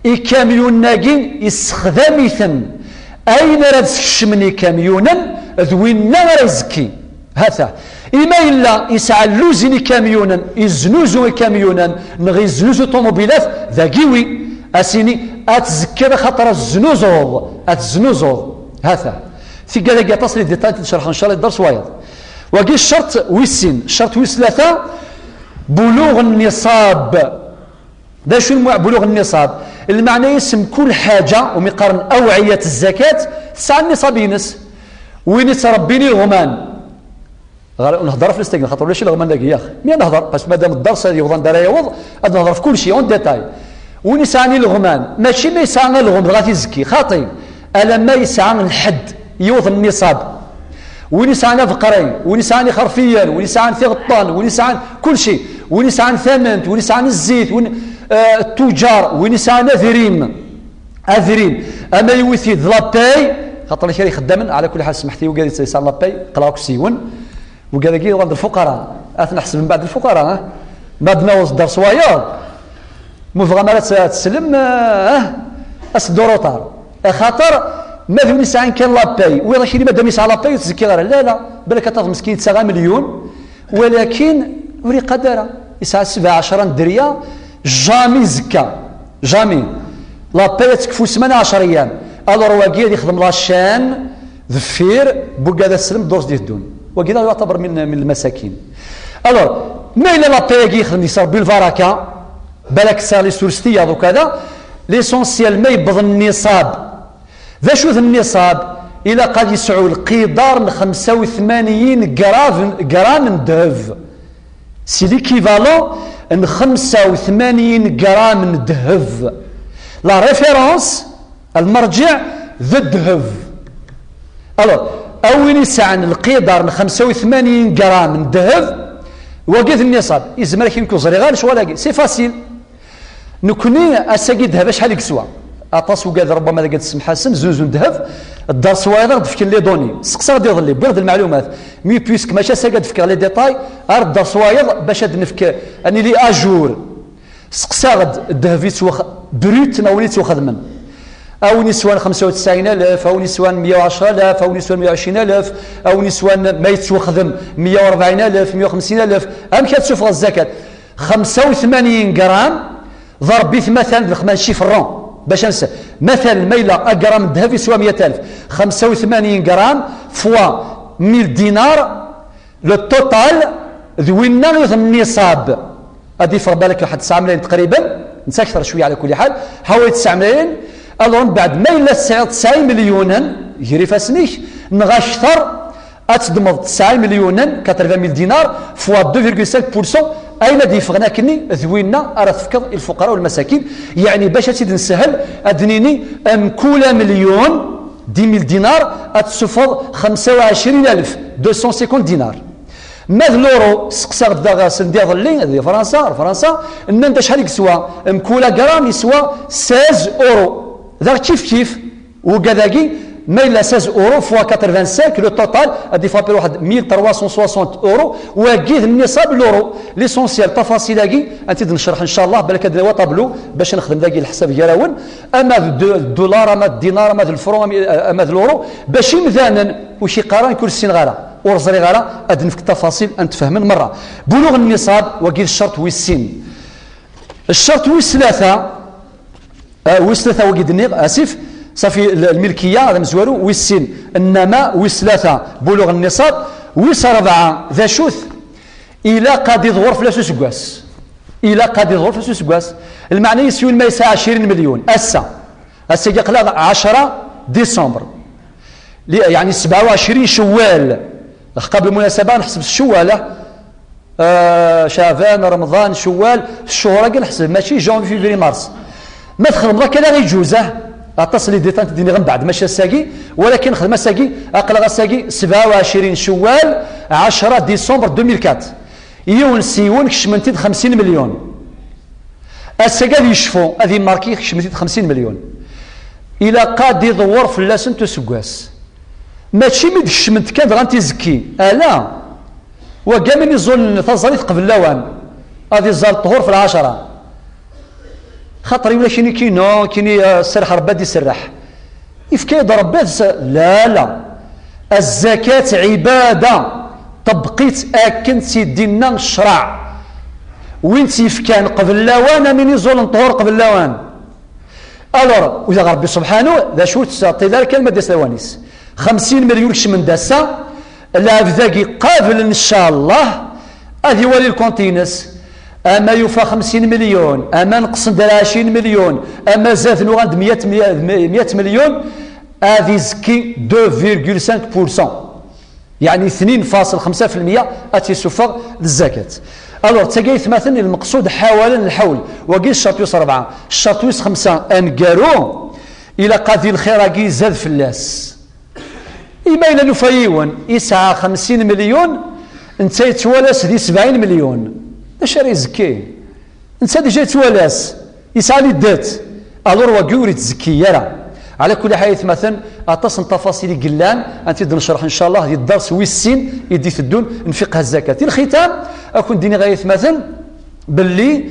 ikamyunen-agi issexdam-iten. Ayen ara d-skecmen ikamyunen, d winna ara izekki. Hata. Ima yella yesɛa lluzin ikamyunen, iznuzu ikamyunen, neɣ iznuzu ṭumubilat, dagi wi. Ad s-ini, ad tzekkiḍ axaṭer ad teznuzuḍ, ad teznuzuḍ. Hata. Tigad-agi aṭas les détails i d-cerḥeɣ, ncallah, deg dders wayeḍ. Wagi ccerṭ wis sin, ccerṭ wis tlata, buluɣ nniṣab. D acu n buluɣ nniṣab? Lmeɛna-is mkul ḥaǧa, umi qqaren awɛiyat zzakat, tesɛa nniṣab-ines. Win ittrebbin ileɣman. Ɣer, nehder ɣef lesteg, xaṭer ulac ileɣman dagi, yax. Mi ad nehder, parce que madam dders ad yewḍ anda ara yaweḍ, ad nehder ɣef kulci, en détail. Win yesɛan ileɣman, mačči ma yesɛa alɣem dɣa tizekki, xaṭi. Alamma yesɛa lḥedd, yiwḍ nniṣab. Win yesɛan abeqri, win yesɛan ixerfiyen, win yesɛan tiɣeṭṭen, win yesɛan kulci, win yesɛan tament, win yesɛan zzit, win, eh, ttuǧar, win yesɛan adrim, adrim, ama yewwi-t-id d la paye, xaṭer kra ixeddamen, ɛla kulli ḥal, smeḥt-iyi, wigad yesɛan la paye, qleɣ akk s yiwen, wigad-agi yuɣal d lfuqara, ad ten-ḥesben mbeɛd lfuqara, eh? Ma d-naweḍ dders wayeḍ, ma bɣam ara tt-, ad teslem, eh, as-d uruṭar. Axaṭer ma d win yesɛan kan la paye, wiḍ akini madam yesɛa la paye ur tzekki ara. La, la, balak aṭṭaf meskin yettaɣ amelyun, walakin ur iqad ara. Yesɛa sebɛa ɛecra n dderya, jamais zekka. Jamais. La paye ad tekfu ssmana ɛecra ayyam. Alors wagi ad ixdem la chaîne deffir, bugad aslem ddurs d-iteddun. Wagi la yuɛtaber min, min lmasakin. Alors, ma yella la paye-agi yexdem deg-s Rebbi lbaraka, balak tesɛa les sources tiyaḍ ukada, l'essentiel ma yewweḍ nniṣab. D acu d nniṣab? Ilaq ad yesɛu lqidar n xemsa u tmanyin gram, gram n ddheb. C'est l'équivalent n xemsa u tmanyin gram n ddheb. La référence, lmerǧiɛ, d ddheb. Alors, a win yesɛan lqidar n xemsa u tmanyin gram n ddheb, wagi d nniṣab. Yezmer ad k-yini ur ẓriɣ ara lecɣal-agi. C'est facile. Nekni ass-agi ddheb acḥal i yeswa? Aṭas ugad, ṛebbama ad d-semḥasen, zunzun ddheb, dders wayeḍ ad d-fken les données. Seqsaɣ-d iḍelli, wwiɣ-d lmeɛlumat. Mi puisque mačči ass-agi ad d-fkeɣ les détails, ar dders wayeḍ bac ad nefk, ad nili à jour. Seqsaɣ-d ddheb yettwax-, brut, neɣ win yettwaxedmen. A win yeswan xemsa u tesɛin alef, a win yeswan meyya u ɛecra alaf, a win yeswan meyya u ɛecrin alaf, a win yeswan ma yettwaxdem meyya u rebɛin alaf, meyya u xemsin alaf. Amek ad tsuffɣeḍ zzakat? Xemsa u tmanyin gram, ḍerbit matan d lexmsa n chiffres ronds, bac ad nse-, matan ma yella agram n ddheb yeswa meyya alaf, xemsa u tmanyin gram fois mille dinars, le total d winna i d nniṣab. Ad yeffeɣ balak waḥed tesɛa mlayen taqriban, netta akter cwiya ɛla kulli ḥal, ḥaway tesɛa mlayen. Alors mbeɛd ma yella tesɛiḍ tesɛa imelyunen gar ifassen-ik, neɣ akter, ad teddmeḍ tesɛa imelyunen, quatre-vingt mille dinars, fois deux virgule cinq pour cent, ayen ad d-yeffɣen akkenni d winna ara tefkeḍ i lfuqara u lmasakin. Yeɛni bac ad tt-id-nessehel, ad d-nini mkul amelyun, dix mille dinars, ad tessufɣeḍ xemsa u ɛecrin alef, deux cent cinquante dinars. Ma d l'euro, seqsaɣ-d daɣ ass-n diḍelli di Fransa, ar Fransa, nnan-d acḥal i yeswa, mkul agram yeswa seize euros. Daɣ kif kif, ugad-agi, ma yella seize euros fois quatre-vingt-cinq, le total, ad yeffeɣ waḥed mille trois cent soixante euros, wagi d nniṣab l'euro. L'essentiel, tafaṣil-agi, ad tt-id-necreḥ, ncallah, balak ad nawi tablu, bac ad nexdem dagi leḥsab gar-awen, ama d du-, dollar, ama d dinar, ama d lefru, ama, ama d l'euro, bac imdanen ur k-iqqar ara nekk ur ssineɣ ara, ur ẓriɣ ara, ad nefk tafaṣil ad nefhem merra. Buluɣ nniṣab, wagi d ccerṭ wis sin. Ccerṭ wis tlata, ah, wis tlata wagi d-nniɣ, asif, safi l-, lmilkiya, ad amezwaru, wis sin, nnama, wis tlata, buluɣ nniṣab, wis rebɛa, d acu-t? Ilaq ad iḍwer fell-as useggas. Ilaq ad iḍwer fell-as useggas. Lmeɛna-is yiwen ma yesɛa ɛecrin melyun, ass-a, ass-agi aql-aɣ ɛecra décembre. Li-, yeɛni sebɛa u ɛecrin cewwal. Ɣef qable munasaba neḥseb s cewwal, ah. Ah, caɛban, remḍan, cewwal, ccuhur-agi neḥseb, mačči janvier, février, mars. Ma txedmeḍ akka, la iǧuz, ah. Aṭas n les détails n d-iniɣ mbeɛd, mačči ass-agi, walakin xdem ass-agi, aql-aɣ ass-agi sebɛa u ɛecrin cewwal, ɛecra décembre deux mille quatre. Yiwen s yiwen kecmen-t-id xemsin melyun. Ass-agi ad yecfu, ad imarki, kecmen-t-id xemsin melyun. Ilaq ad iḍewwer fell-asent useggas. Mačči mi d-kecment kan dɣa n tizekki, ala. Wagi am win iẓulen taẓallit qbel lawan, ad iẓẓal ṭṭhur f lɛecra. Xaṭer yella kini kino, kini, eh, serreḥ Rebbi ad iserreḥ. Yefka-yid Rebbi ad s-, la, la. Azzakat ɛibada, ṭebbeq-itt akken tt-id-inna ccreɛ. Win tt-yefkan qbel lawan, am win iẓulen ṭṭhur qbel lawan. Alors, udaɣ Rebbi subḥanu, d acu ur tettɛeṭṭil ara kan ma d-yas lawan-is. Xemsin melyun kecmen-d ass-a, lɛebd-agi qabel, ncallah, ad iwali lkunt-ines. Ama yufa xemsin melyun, ama neqsen-d ar ɛecrin melyun, ama zaden uɣalen-d meyya, meyya, meyya melyun, ad izekki deux virgule cinq pour cent. Yeɛni tnin faṣel xemsa fi lmeyya ad tt-isuffeɣ d zzakat. Alors, d tagi ay atmaten lmeqsud ḥawalen lḥawl. Wagi d ccerṭ wis rebɛa. Ccerṭ wis xemsa aneggaru, ilaq ad di lxir-agi izad fell-as. Imi yella nufa yiwen yesɛa xemsin melyun, netta yettwala-s di sebɛin melyun. D acu ara izekki? Netta déjà yettwala-s, yesɛa les dettes. Alors wagi ur yettezkki ara. Ɛla kulli ḥal, ay atmaten, aṭas n tafaṣil i yellan, ad tt-id-necreḥ, ncallah, di dders wis sin i d-iteddun n fiqh zzakat. Di lxitam, ad kent-d-iniɣ, ay atmaten, belli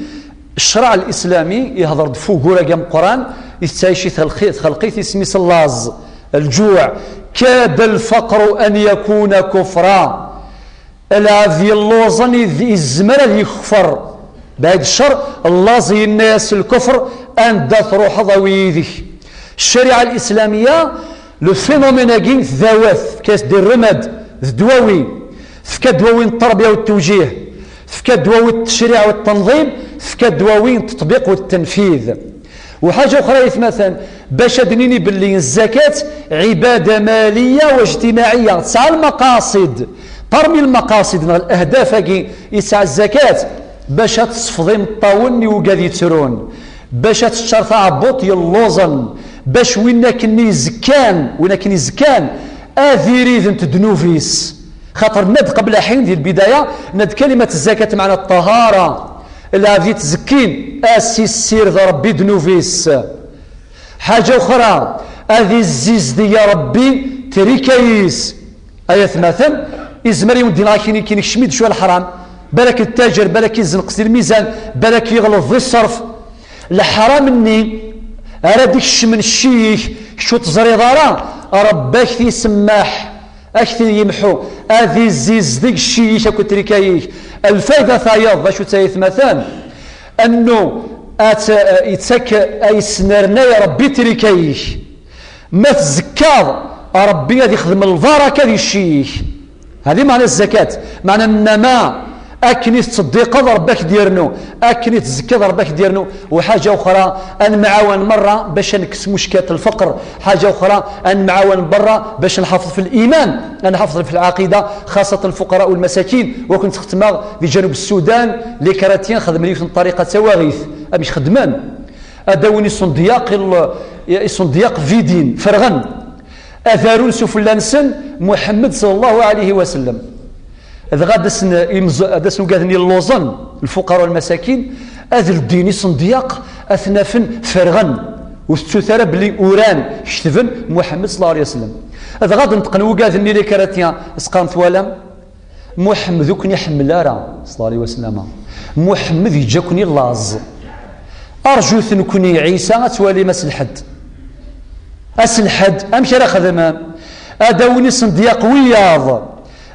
ccreɛ lislami ihder-d f ugur-agi ameqqran, yettɛici txelqit, txelqit isem-is llaẓ, lǧuɛ. Kada lfaqru an yakuna kufra. Lɛebd yelluẓen i d-, izmer ad yekfer. Baɛid ccer, llaẓ yenna-yas lkufr, anda truḥeḍ awi yid-k. Ccariɛa lislamiya, le phénomène-agi tdawa-t, tefka-yas des remèdes, d ddwawi. Tefka ddwawi n tterbiya u ttewjih. Tefka ddwawi n ttecriɛ u ttenḍim. Tefka ddwawi n ttṭbiq u ttenfid. Uḥaǧa uxra, ay atmaten, bac ad d-nini belli zzakat ɛibada maliya wa ijtimaɛiya, tesɛa lmaqasid. Parmi lmaqasid neɣ lahdaf-agi yesɛa zzakat, bac ad tesfeḍ imeṭṭawen i ugad yettrun, bac ad teččar taɛebbuṭ yelluẓen, bac win akken izekkan, win akken izekkan, ad irident ddnub-is. Xaṭer nna-d qbel aḥin di lbidaya, nna-d kalimat zzakat meɛna ṭṭahara. Lɛebd yettzekin, ad s-issired Rebbi ddnub-is. Ḥaǧa uxra, ad izzizdeg Ṛebbi trika-is. Ay atmaten, izmer yiwen d-yenɣ akin, akin ikcem-id cwiya leḥram, balak ittaǧer, balak izenqes di lmizan, balak yeɣleḍ di ṣṣerf. Leḥram-nni ara d-ikecmen cci-ik, kečč ur teẓriḍ ara, Ṛebbi ak-t-isemmaḥ, ak-t-yemḥu, ad izzizdeg cci-ik akked trika-ik. Lfayda tayeḍ, d acu-tt ay atmaten? Annu ad tt-, yettak, ay yesnernay Ṛebbi trika-ik. Ma tzekkaḍ, Ṛebbi ad ixdem lbaraka di cci-ik. Hadi meɛna zzakat, meɛna nnama, akken i tettseddiqeḍ, Ṛebbi ad k-d-yernu, akken i tzekkaḍ, Ṛebbi ad k-d-yernu. Uḥaǧa uxra, ad nemɛawan merra bac ad nekkes muckilat lfeqr. Ḥaǧa uxra, ad nemɛawan merra bac ad nḥafeḍ f liman, ad nḥafeḍ f lɛaqida, xaṣṣatan lfuqara u lmasakin. Wa kent-xetmeɣ di Janub Sudan, les chrétiens xedmen yiwet n ṭṭariqa d tawaɣit. Amek xedmen? Ad d-awin iṣendyaq i l-, iṣendyaq vidin, ferɣen. Ad arun s ufella-nsen Muḥemmed sallallahu alayhi wa sallam. Dɣa ad asen imẓ-, ad asen ugaden yelluẓen, lfuqara u lmasakin, ad ldin iṣendyaq, ad ten-afen ferɣen. Ur tettut ara belli uran, ketben Muḥemmed sallallahu alayhi wa sallam. Dɣa ad neṭqen wugaden-nni, les chrétiens, ad s-qqaren: "Twalam? Muḥemmed ur ken-iḥemmel ara, sallallahu alayhi wa sallam. Muḥemmed yeǧǧa-ken i laẓ. Arjut nekni Ɛisa ad twalim ass lḥedd." Ass lḥedd, amek ara xedmen? Ad awin iṣendyaq wiyaḍ,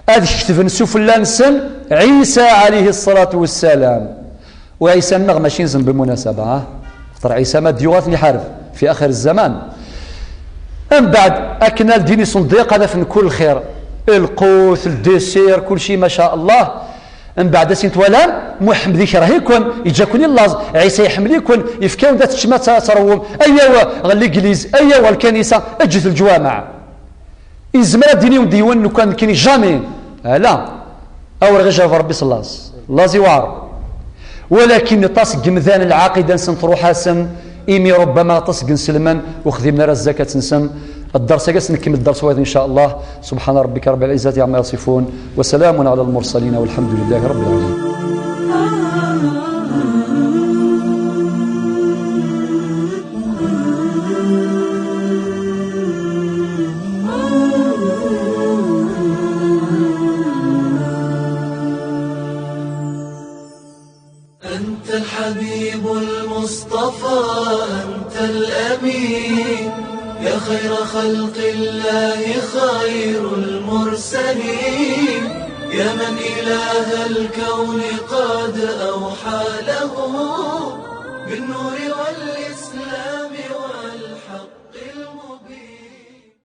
ad ketben s ufella-nsen Ɛisa alayhi ṣṣalatu wassalam. U Ɛisa-nneɣ mačči nzen bimunasaba, ah? Xaṭer Ɛisa ma d-yuɣ ad ten-iḥareb fi axir zzaman. Mbeɛd, akken ad ldin iṣendyaq, ad afen kul lxir, lqut, ldisir, kulci, maca Allah. Mbeɛd, ad asen-twalam, Muḥemmed ikreh-iken, yeǧǧa-ken i laẓ, Ɛisa iḥemmel-iken, yefka-wen-d ad teččem, ad t-, ad terwum. Ayaw, ɣer ligliz, ayaw, ɣer lkanisa, eǧǧet lǧwameɛ. Izmer ad d-yini d yiwen lukan nekkini, jamais. Ala. Awer ɣ-ijerreb Ṛebbi s laẓ. Laẓ iwɛer. Walakin aṭas n yemdanen lɛaqida-nsen truḥ-asen, imi rubbama aṭas n yinselmen ur xdimen ara zzakat-nsen. Dders-agi ad s-nkemmel dders wayeḍ, in ca Allah. سبحان ربك رب العزة عما يصفون، وسلام على المرسلين، والحمد لله رب العالمين. أنت الحبيب المصطفى، أنت الأمين، يا خير خلق الله، خير المرسلين، يا من إله الكون قد أوحى له بالنور والإسلام.